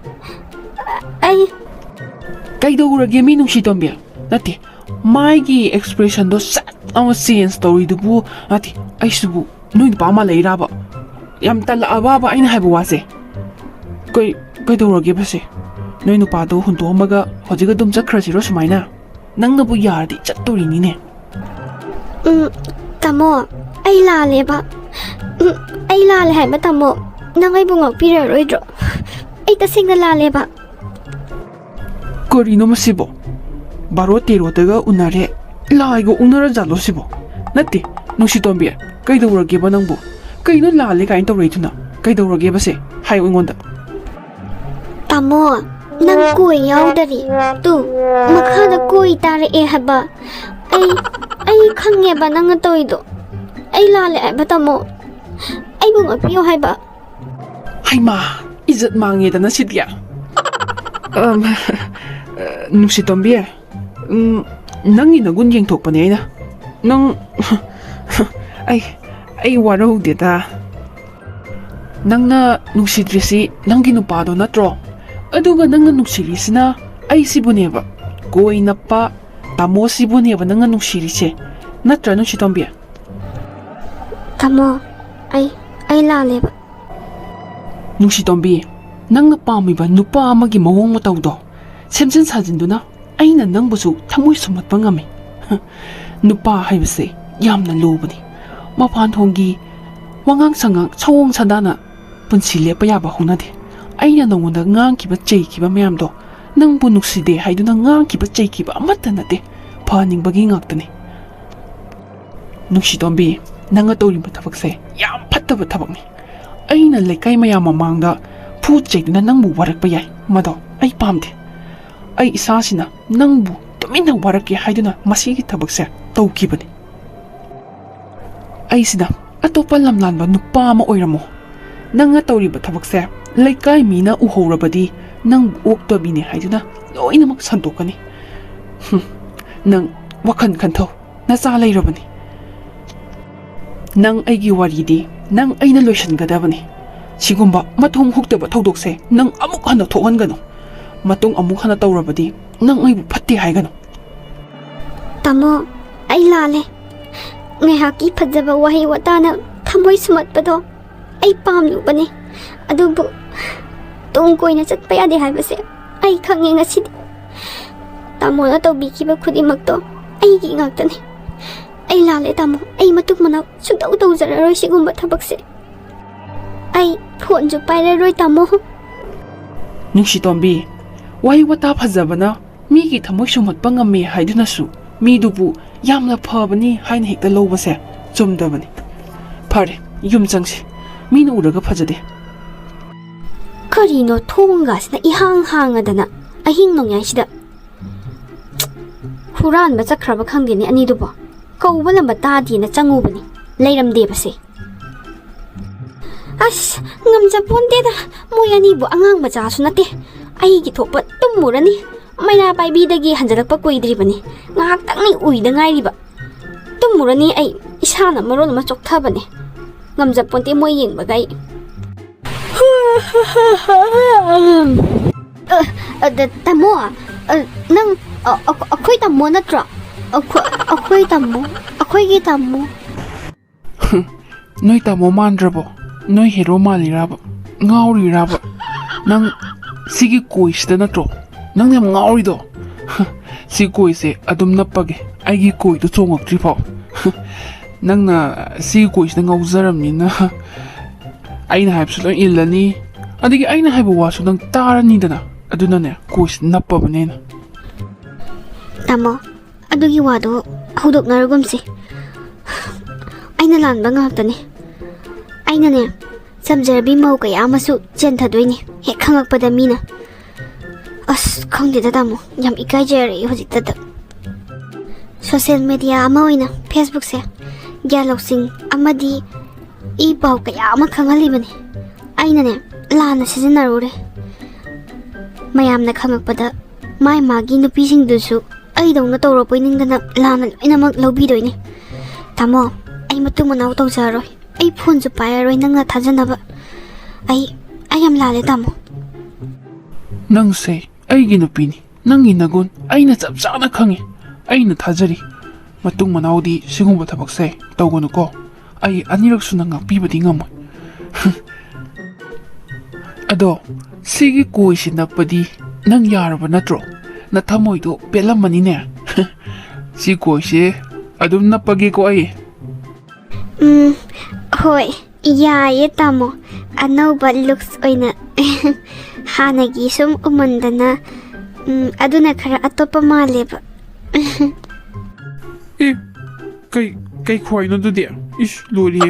ꯑꯩ ꯀꯩꯗꯧꯔꯒꯦ ꯃꯤ ꯅꯨꯡꯁꯤꯇꯣꯝꯕꯤ? ꯅꯠꯇꯦ, ꯃꯥꯏꯒꯤ expressionꯗꯣ ꯁꯠ ꯑꯃ change ꯇꯧꯔꯤꯗꯨꯕꯨ, ꯅꯠꯇꯦ, ꯑꯩꯁꯤꯕꯨ ꯅꯣꯏ ꯅꯨꯄꯥ ꯃꯥꯜꯂꯛꯏꯔꯥꯕ? ꯌꯥꯝ ꯇꯜꯂꯛꯑꯕꯕ ꯑꯩꯅ ꯍꯥꯏꯕ ꯋꯥꯁꯦ? ꯀꯩ, ꯀꯩꯗꯧꯔꯒꯦꯕꯁꯦ? ꯅꯣꯏ ꯅꯨꯄꯥꯗꯣ ꯍꯨꯟꯗꯣꯛꯑꯝꯃꯒ ꯍꯧꯖꯤꯛ ꯑꯗꯨꯝ ꯆꯠꯈ꯭ꯔꯁꯤꯔꯣ ꯁꯨꯃꯥꯏꯅ? ꯅꯪꯅꯕꯨ ꯌꯥꯔꯗꯤ ꯆꯠꯇꯣꯔꯤꯅꯤꯅꯦ꯫ ꯎꯝ, ꯇꯥꯃꯣ, ꯑꯩ ꯂꯥꯜꯂꯦꯕ꯫ ꯎꯝ, ꯑꯩ ꯂꯥꯜꯂꯦ ꯍꯥꯏꯕ, ꯇꯥꯃꯣ꯫ ꯅꯪ ꯑꯩꯕꯨ ꯉꯥꯛꯄꯤꯔꯔꯣꯏꯗ꯭ꯔꯣ? ꯑꯩ ꯇꯁꯦꯡꯅ ꯂꯥꯜꯂꯦꯕ꯫ ꯀꯔꯤꯅꯣ ꯃꯁꯤꯕꯣ? ꯕꯥꯔꯣ ꯇꯦꯔꯣꯗꯒ ꯎꯅꯔꯦ, ꯂꯥꯏꯒ ꯑꯣꯛꯅꯔꯖꯥꯠꯂꯣ ꯁꯤꯕꯣ? ꯅꯠꯇꯦ, ꯅꯨꯡꯁꯤꯇꯣꯝꯕꯤ, ꯀꯩꯗꯧꯔꯒꯦꯕ ꯅꯪꯕꯨ? ꯀꯩꯅꯣ ꯂꯥꯜꯂꯦ ꯀꯥꯏꯅ ꯇꯧꯔꯛꯏꯗꯨꯅ? ꯀꯩꯗꯧꯔꯒꯦꯕꯁꯦ? ꯍꯥꯏꯌꯨ ꯑꯩꯉꯣꯟꯗ꯫ ꯇꯥꯃꯣ, ꯅꯪ ꯀꯣꯏ ꯌꯥꯎꯗꯔꯤ꯫ ꯇꯨ, ꯃꯈꯥꯗ ꯀꯣꯏ ꯇꯥꯔꯛꯑꯦ ꯍꯥꯏꯕ꯫ ꯑꯩ, ꯑꯩ ꯈꯪꯉꯦꯕ ꯅꯪꯅ ꯇꯧꯔꯤꯗꯣ꯫ ꯑꯩ ꯂꯥꯜꯂꯦ ꯍꯥꯏꯕ, ꯇꯥꯃꯣ꯫ ꯑꯩꯕꯨ ꯉꯥꯛꯄꯤꯌꯨ ꯍꯥꯏꯕ꯫ ꯍꯩꯃꯥ, ꯏꯖꯠ ꯃꯥꯡꯉꯦꯗꯅ ꯁꯤꯗꯤ꯫ ꯑꯝ, ꯅꯨꯡꯁꯤꯇꯣꯝꯕꯤ, ꯎꯝ, ꯅꯪꯒꯤ ꯅꯒꯨꯟ ꯌꯦꯡꯊꯣꯛꯄꯅꯦ ꯑꯩꯅ꯫ ꯅꯪ, ꯑꯩ, ꯑꯩ ꯋꯥꯔꯧꯗꯦꯗ꯫ ꯅꯪꯅ ꯅꯨꯡꯁꯤꯗ꯭ꯔꯤꯁꯤ ꯅꯪꯒꯤ ꯅꯨꯄꯥꯗꯣ ꯅꯠꯇ꯭ꯔꯣ? ꯑꯗꯨꯒ ꯅꯪꯅ ꯅꯨꯡꯁꯤꯔꯤꯁꯤꯅ ꯑꯩꯁꯤꯕꯨꯅꯦꯕ꯫ ꯀꯣꯏ ꯅꯞꯄ, ꯇꯥꯃꯣꯁꯤꯕꯨꯅꯦꯕ ꯅꯪꯅ ꯅꯨꯡꯁꯤꯔꯤꯁꯦ, ꯅꯠꯇ꯭ꯔꯥ, ꯅꯨꯡꯁꯤꯇꯣꯝꯕꯤ? ꯇꯥꯃꯣ, ꯑꯩ ꯑꯩ ꯂꯥꯜꯂꯦꯕ꯫ ꯅꯨꯡꯁꯤꯇꯣꯝꯕꯤ, ꯅꯪꯅ ꯄꯥꯝꯃꯤꯕ ꯅꯨꯄꯥ ꯑꯃꯒꯤ ꯃꯑꯣꯡ ꯃꯇꯧꯗꯣ ꯁꯦꯝꯖꯤꯟ ꯁꯥꯖꯤꯟꯗꯨꯅ ꯑꯩꯅ ꯅꯪꯕꯨꯁꯨ ꯊꯃꯣꯏ ꯁꯨꯝꯍꯠꯄ ꯉꯝꯃꯤ꯫ ꯍ, ꯅꯨꯄꯥ ꯍꯥꯏꯕꯁꯦ ꯌꯥꯝꯅ ꯂꯨꯕꯅꯤ꯫ ꯃꯄꯥꯟ ꯊꯣꯡꯒꯤ ꯋꯥꯉꯥꯡ ꯁꯉꯥꯡ, ꯁꯑꯣꯡ ꯁꯥꯗꯥꯅ ꯄꯨꯟꯁꯤ ꯂꯦꯞꯄ ꯌꯥꯕ ꯍꯧꯅꯗꯦ꯫ ꯑꯩꯅ ꯅꯉꯣꯟꯗ ꯉꯥꯡꯈꯤꯕ ꯆꯩꯈꯤꯕ ꯃꯌꯥꯝꯗꯣ ꯅꯪꯕꯨ ꯅꯨꯡꯁꯤꯗꯦ ꯍꯥꯏꯗꯨꯅ ꯉꯥꯡꯈꯤꯕ ꯆꯩꯈꯤꯕ ꯑꯃꯠꯇ ꯅꯠꯇꯦ, ꯐꯍꯟꯅꯤꯡꯕꯒꯤ ꯉꯥꯛꯇꯅꯤ꯫ ꯅꯨꯡꯁꯤꯇꯣꯝꯕꯤ, ꯅꯪꯅ ꯇꯧꯔꯤꯕ ꯊꯕꯛꯁꯦ ꯌꯥꯝ ꯐꯠꯇꯕ ꯊꯕꯛꯅꯤ꯫ ꯑꯩꯅ ꯂꯩꯀꯥꯏ ꯃꯌꯥꯝ ꯃꯃꯥꯡꯗ ꯐꯨ ꯆꯩꯗꯨꯅ ꯅꯪꯕꯨ ꯋꯥꯔꯛꯄ ꯌꯥꯏ, ꯃꯗꯣ ꯑꯩ ꯄꯥꯝꯗꯦ꯫ ꯑꯩ ꯏꯁꯥꯁꯤꯅ ꯅꯪꯕꯨ ꯇꯨꯃꯤꯟꯅ ꯋꯥꯔꯛꯀꯦ ꯍꯥꯏꯗꯨꯅ ꯃꯁꯤꯒꯤ ꯊꯕꯛꯁꯦ ꯇꯧꯈꯤꯕꯅꯤ꯫ ꯑꯩꯁꯤꯅ ꯑꯇꯣꯞꯄ ꯂꯝꯂꯥꯟꯕ ꯅꯨꯄꯥ ꯑꯃ ꯑꯣꯏꯔꯝꯃꯣ꯫ ꯅꯪꯅ ꯇꯧꯔꯤꯕ ꯊꯕꯛꯁꯦ ꯂꯩꯀꯥꯏ ꯃꯤꯅ ꯎꯍꯧꯔꯕꯗꯤ ꯅꯪꯕꯨ ꯑꯣꯛꯇꯕꯤꯅꯦ ꯍꯥꯏꯗꯨꯅ ꯂꯣꯏꯅꯃꯛ ꯁꯟꯗꯣꯛꯀꯅꯤ꯫ ꯍꯨꯝ, ꯅꯪ ꯋꯥꯈꯜ ꯈꯟꯊꯧ, ꯅꯆꯥ ꯂꯩꯔꯕꯅꯤ꯫ ꯅꯪ ꯑꯩꯒꯤ ꯋꯥꯔꯤꯗꯤ ꯅꯪ ꯑꯩꯅ ꯂꯣꯏꯁꯤꯟꯒꯗꯕꯅꯤ꯫ ꯁꯤꯒꯨꯝꯕ ꯃꯊꯣꯡ ꯍꯨꯛꯇꯕ ꯊꯧꯗꯣꯛꯁꯦ ꯅꯪ ꯑꯃꯨꯛ ꯍꯟꯅ ꯊꯣꯛꯍꯟꯒꯅꯨ꯫ ꯃꯇꯨꯡ ꯑꯃꯨꯛ ꯍꯟꯅ ꯇꯧꯔꯕꯗꯤ ꯅꯪ ꯑꯩꯕꯨ ꯐꯠꯇꯦ ꯍꯥꯏꯒꯅꯨ꯫ ꯇꯥꯃꯣ, ꯑꯩ ꯂꯥꯜꯂꯦ꯫ ꯉꯥꯏꯍꯥꯛꯀꯤ ꯐꯖꯕ ꯋꯥꯍꯩ ꯋꯥꯇꯥꯅ ꯊꯃꯣꯏ ꯁꯨꯝꯍꯠꯄꯗꯣ ꯑꯩ ꯄꯥꯝꯂꯨꯕꯅꯤ꯫ ꯑꯗꯨꯕꯨ ꯇꯨꯡ ꯀꯣꯏꯅ ꯆꯠꯄ ꯌꯥꯗꯦ ꯍꯥꯏꯕꯁꯦ ꯑꯩ ꯈꯪꯉꯦ ꯉꯁꯤꯗꯤ꯫ ꯇꯥꯃꯣꯅ ꯇꯧꯕꯤꯈꯤꯕ ꯈꯨꯗꯤꯡꯃꯛꯇꯣ ꯑꯩꯒꯤ ꯉꯥꯛꯇꯅꯤ꯫ ꯑꯩ ꯂꯥꯜꯂꯦ ꯇꯥꯃꯣ, ꯑꯩ ꯃꯇꯨꯡ ꯃꯅꯥꯎ ꯁꯨꯡꯇꯧ ꯇꯧꯖꯔꯔꯣꯏ ꯁꯤꯒꯨꯝꯕ ꯊꯕꯛꯁꯦ꯫ ꯑꯩ ꯐꯣꯟꯁꯨ ꯄꯥꯏꯔꯔꯣꯏ ꯇꯥꯃꯣ꯫ ꯅꯨꯡꯁꯤꯇꯣꯝꯕꯤ, ꯋꯥꯍꯩ ꯋꯥꯇꯥ ꯐꯖꯕꯅ ꯃꯤꯒꯤ ꯊꯃꯣꯏ ꯁꯨꯝꯍꯠꯄ ꯉꯝꯃꯤ ꯍꯥꯏꯗꯨꯅꯁꯨ ꯃꯤꯗꯨꯕꯨ ꯌꯥꯝꯅ ꯐꯕꯅꯤ ꯍꯥꯏꯅ ꯍꯦꯛꯇ ꯂꯧꯕꯁꯦ ꯆꯨꯝꯗꯕꯅꯤ꯫ ꯐꯔꯦ, ꯌꯨꯝ ꯆꯪꯁꯤ꯫ ꯃꯤꯅ ꯎꯔꯒ ꯐꯖꯗꯦ꯫ ꯀꯔꯤꯅꯣ ꯊꯣꯡꯒꯥꯁꯤꯅ ꯏꯍꯥꯡ ꯍꯥꯡꯉꯗꯅ ꯑꯍꯤꯡ ꯅꯣꯡꯌꯥꯏꯁꯤꯗ? ꯍꯨꯔꯥꯟꯕ ꯆꯠꯈ꯭ꯔꯕ ꯈꯪꯗꯦꯅꯦ ꯑꯅꯤꯗꯨꯕꯣ꯫ ꯀꯧꯕ ꯂꯝꯕ ꯇꯥꯗꯦꯅ ꯆꯪꯉꯨꯕꯅꯤ, ꯂꯩꯔꯝꯗꯦꯕꯁꯦ꯫ ꯑꯁ, ꯉꯝꯖꯄꯣꯟꯇꯦꯗ, ꯃꯣꯏ ꯑꯅꯤꯕꯨ ꯑꯉꯥꯡ ꯃꯆꯥꯁꯨ ꯅꯠꯇꯦ꯫ ꯑꯩꯒꯤ ꯊꯣꯛꯄ ꯇꯨꯝꯃꯨꯔꯅꯤ꯫ ꯃꯩꯔꯥ ꯄꯥꯏꯕꯤꯗꯒꯤ ꯍꯟꯖꯤꯜꯂꯛꯄ ꯀꯨꯏꯗ꯭ꯔꯤꯕꯅꯤ, ꯉꯥꯏꯍꯥꯛꯇꯪꯅꯤ ꯎꯏꯗ ꯉꯥꯏꯔꯤꯕ꯫ ꯇꯨꯝꯃꯨꯔꯅꯤ ꯑꯩ, ꯏꯁꯥꯅ ꯃꯔꯣꯜ ꯑꯃ ꯆꯣꯛꯊꯕꯅꯦ꯫ ꯉꯝꯖꯄꯣꯟꯇꯦ ꯃꯣꯏ ꯌꯦꯡꯕꯒ ꯑꯩ꯫ ꯑ, ꯑ, ꯗ-, ꯇꯥꯃꯣ, ꯑ, ꯅꯪ ꯑ-, ꯑ-, ꯑꯩꯈꯣꯏ ꯇꯥꯃꯣ ꯅꯠꯇ꯭ꯔꯣ? ꯑꯩꯈꯣꯏ, ꯑꯩꯈꯣꯏ ꯇꯥꯃꯣ, ꯑꯩꯈꯣꯏꯒꯤ ꯇꯥꯃꯣ꯫ ꯅꯣꯏ ꯇꯥꯃꯣ ꯃꯥꯟꯗ꯭ꯔꯕꯣ? ꯅꯣꯏ ꯍꯦꯔꯣ ꯃꯥꯜꯂꯤꯔꯕ? ꯉꯥꯎꯔꯤꯔꯕ? ꯅꯪ ꯁꯤꯒꯤ ꯀꯣꯏꯁꯤꯗ ꯅꯠꯇ꯭ꯔꯣ ꯅꯪ ꯌꯥꯝ ꯉꯥꯎꯔꯤꯗꯣ? ꯁꯤ ꯀꯣꯏꯁꯦ ꯑꯗꯨꯝ ꯅꯞꯄꯒꯦ, ꯑꯩꯒꯤ ꯀꯣꯏꯗꯣ ꯆꯣꯡꯉꯛꯇ꯭ꯔꯤ ꯐꯥꯎ꯫ ꯅꯪꯅ ꯁꯤꯒꯤ ꯀꯣꯏꯁꯤꯗ ꯉꯥꯎꯖꯔꯝꯅꯤꯅ ꯑꯩꯅ ꯍꯥꯏꯕꯁꯨ ꯂꯣꯏ ꯏꯜꯂꯅꯤ, ꯑꯗꯒꯤ ꯑꯩꯅ ꯍꯥꯏꯕ ꯋꯥꯁꯨ ꯅꯪ ꯇꯥꯔꯅꯤꯗꯅ꯫ ꯑꯗꯨꯅꯅꯦ, ꯀꯣꯏꯁꯤꯗ ꯅꯞꯄꯕꯅꯦ ꯑꯩꯅ꯫ ꯇꯥꯃꯣ, ꯑꯗꯨꯒꯤ ꯋꯥꯗꯣ ꯍꯧꯗꯣꯛꯅꯔꯒꯨꯝꯁꯤ꯫ ꯑꯩꯅ ꯂꯥꯟꯕ ꯉꯥꯛꯇꯅꯤ꯫ ꯑꯩꯅꯅꯦ, ꯆꯝꯖꯔꯕꯤ ꯃꯧ ꯀꯌꯥ ꯑꯃꯁꯨ ꯆꯦꯟꯊꯗꯣꯏꯅꯤ ꯍꯦꯛ ꯈꯪꯉꯛꯄꯗ ꯃꯤꯅ꯫ ꯑꯁ, ꯈꯪꯗꯦꯗ ꯇꯥꯃꯣ, ꯌꯥꯝ ꯏꯀꯥꯏꯖꯔꯛꯏ ꯍꯧꯖꯤꯛꯇꯗ꯫ ꯁꯣꯁꯦꯜ ꯃꯦꯗꯤꯌꯥ ꯑꯃ ꯑꯣꯏꯅ ꯐꯦꯁꯕꯨꯛꯁꯦ ꯒ꯭ꯌꯥꯟ ꯂꯧꯁꯤꯡ ꯑꯃꯗꯤ ꯏ ꯄꯥꯎ ꯀꯌꯥ ꯑꯃ ꯈꯪꯍꯜꯂꯤꯕꯅꯤ꯫ ꯑꯩꯅꯅꯦ, ꯂꯥꯟꯅ ꯁꯤꯖꯤꯟꯅꯔꯨꯔꯦ꯫ ꯃꯌꯥꯝꯅ ꯈꯪꯉꯛꯄꯗ ꯃꯥꯏ ꯃꯥꯒꯤ ꯅꯨꯄꯤꯁꯤꯡꯗꯨꯁꯨ ꯑꯩꯗꯧꯅ ꯇꯧꯔꯛꯄꯣꯏ ꯅꯤꯡꯗꯅ ꯂꯥꯟꯅ ꯂꯣꯏꯅꯃꯛ ꯂꯧꯕꯤꯗꯣꯏꯅꯤ꯫ ꯇꯥꯃꯣ, ꯑꯩ ꯃꯇꯨꯡ ꯃꯅꯥꯎ ꯇꯧꯖꯔꯔꯣꯏ꯫ ꯑꯩ ꯐꯣꯟꯁꯨ ꯄꯥꯏꯔꯔꯣꯏ ꯅꯪꯅ ꯊꯥꯖꯅꯕ꯫ ꯑꯩ, ꯑꯩ ꯌꯥꯝ ꯂꯥꯜꯂꯦ ꯇꯥꯃꯣ꯫ ꯅꯪꯁꯦ ꯑꯩꯒꯤ ꯅꯨꯄꯤꯅꯤ꯫ ꯅꯪꯒꯤ ꯅꯒꯨꯟ ꯑꯩꯅ ꯆꯞ ꯆꯥꯅ ꯈꯪꯉꯤ꯫ ꯑꯩꯅ ꯊꯥꯖꯔꯤ꯫ ꯃꯇꯨꯡ ꯃꯅꯥꯎꯗꯤ ꯁꯤꯒꯨꯝꯕ ꯊꯕꯛꯁꯦ ꯇꯧꯒꯅꯨꯀꯣ꯫ ꯑꯩ ꯑꯅꯤꯔꯛ ꯁꯨꯅ ꯉꯥꯛꯄꯤꯕꯗꯤ ꯉꯝꯃꯣꯏ꯫ ꯑꯗꯣ, ꯁꯤꯒꯤ ꯀꯣꯏꯁꯤ ꯅꯞꯄꯗꯤ ꯅꯪ ꯌꯥꯔꯕ ꯅꯠꯇ꯭ꯔꯣ? ꯅꯊꯃꯣꯏꯗꯣ ꯄꯦꯜꯂꯝꯃꯅꯤꯅꯦ꯫ ꯁꯤ ꯀꯣꯏꯁꯦ ꯑꯗꯨꯝ ꯅꯞꯄꯒꯦꯀꯣ ꯑꯩ꯫ ꯎꯝ, ꯍꯣꯏ, ꯌꯥꯏꯌꯦ ꯇꯥꯃꯣ꯫ ꯑꯅꯧꯕ ꯂꯨꯛꯁ ꯑꯣꯏꯅ꯫ ꯍꯥꯟꯅꯒꯤ ꯁꯨꯝ ꯎꯃꯟꯗꯅ, ꯎꯝ, ꯑꯗꯨꯅ ꯈꯔ ꯑꯇꯣꯞꯄ ꯃꯥꯜꯂꯦꯕ꯫ ꯑꯦ, ꯀꯩ, ꯀꯩ ꯈ꯭ꯋꯥꯏꯅꯣ ꯑꯗꯨꯗꯤ? ꯏꯁ, ꯂꯣꯏꯔꯦꯍꯦ꯫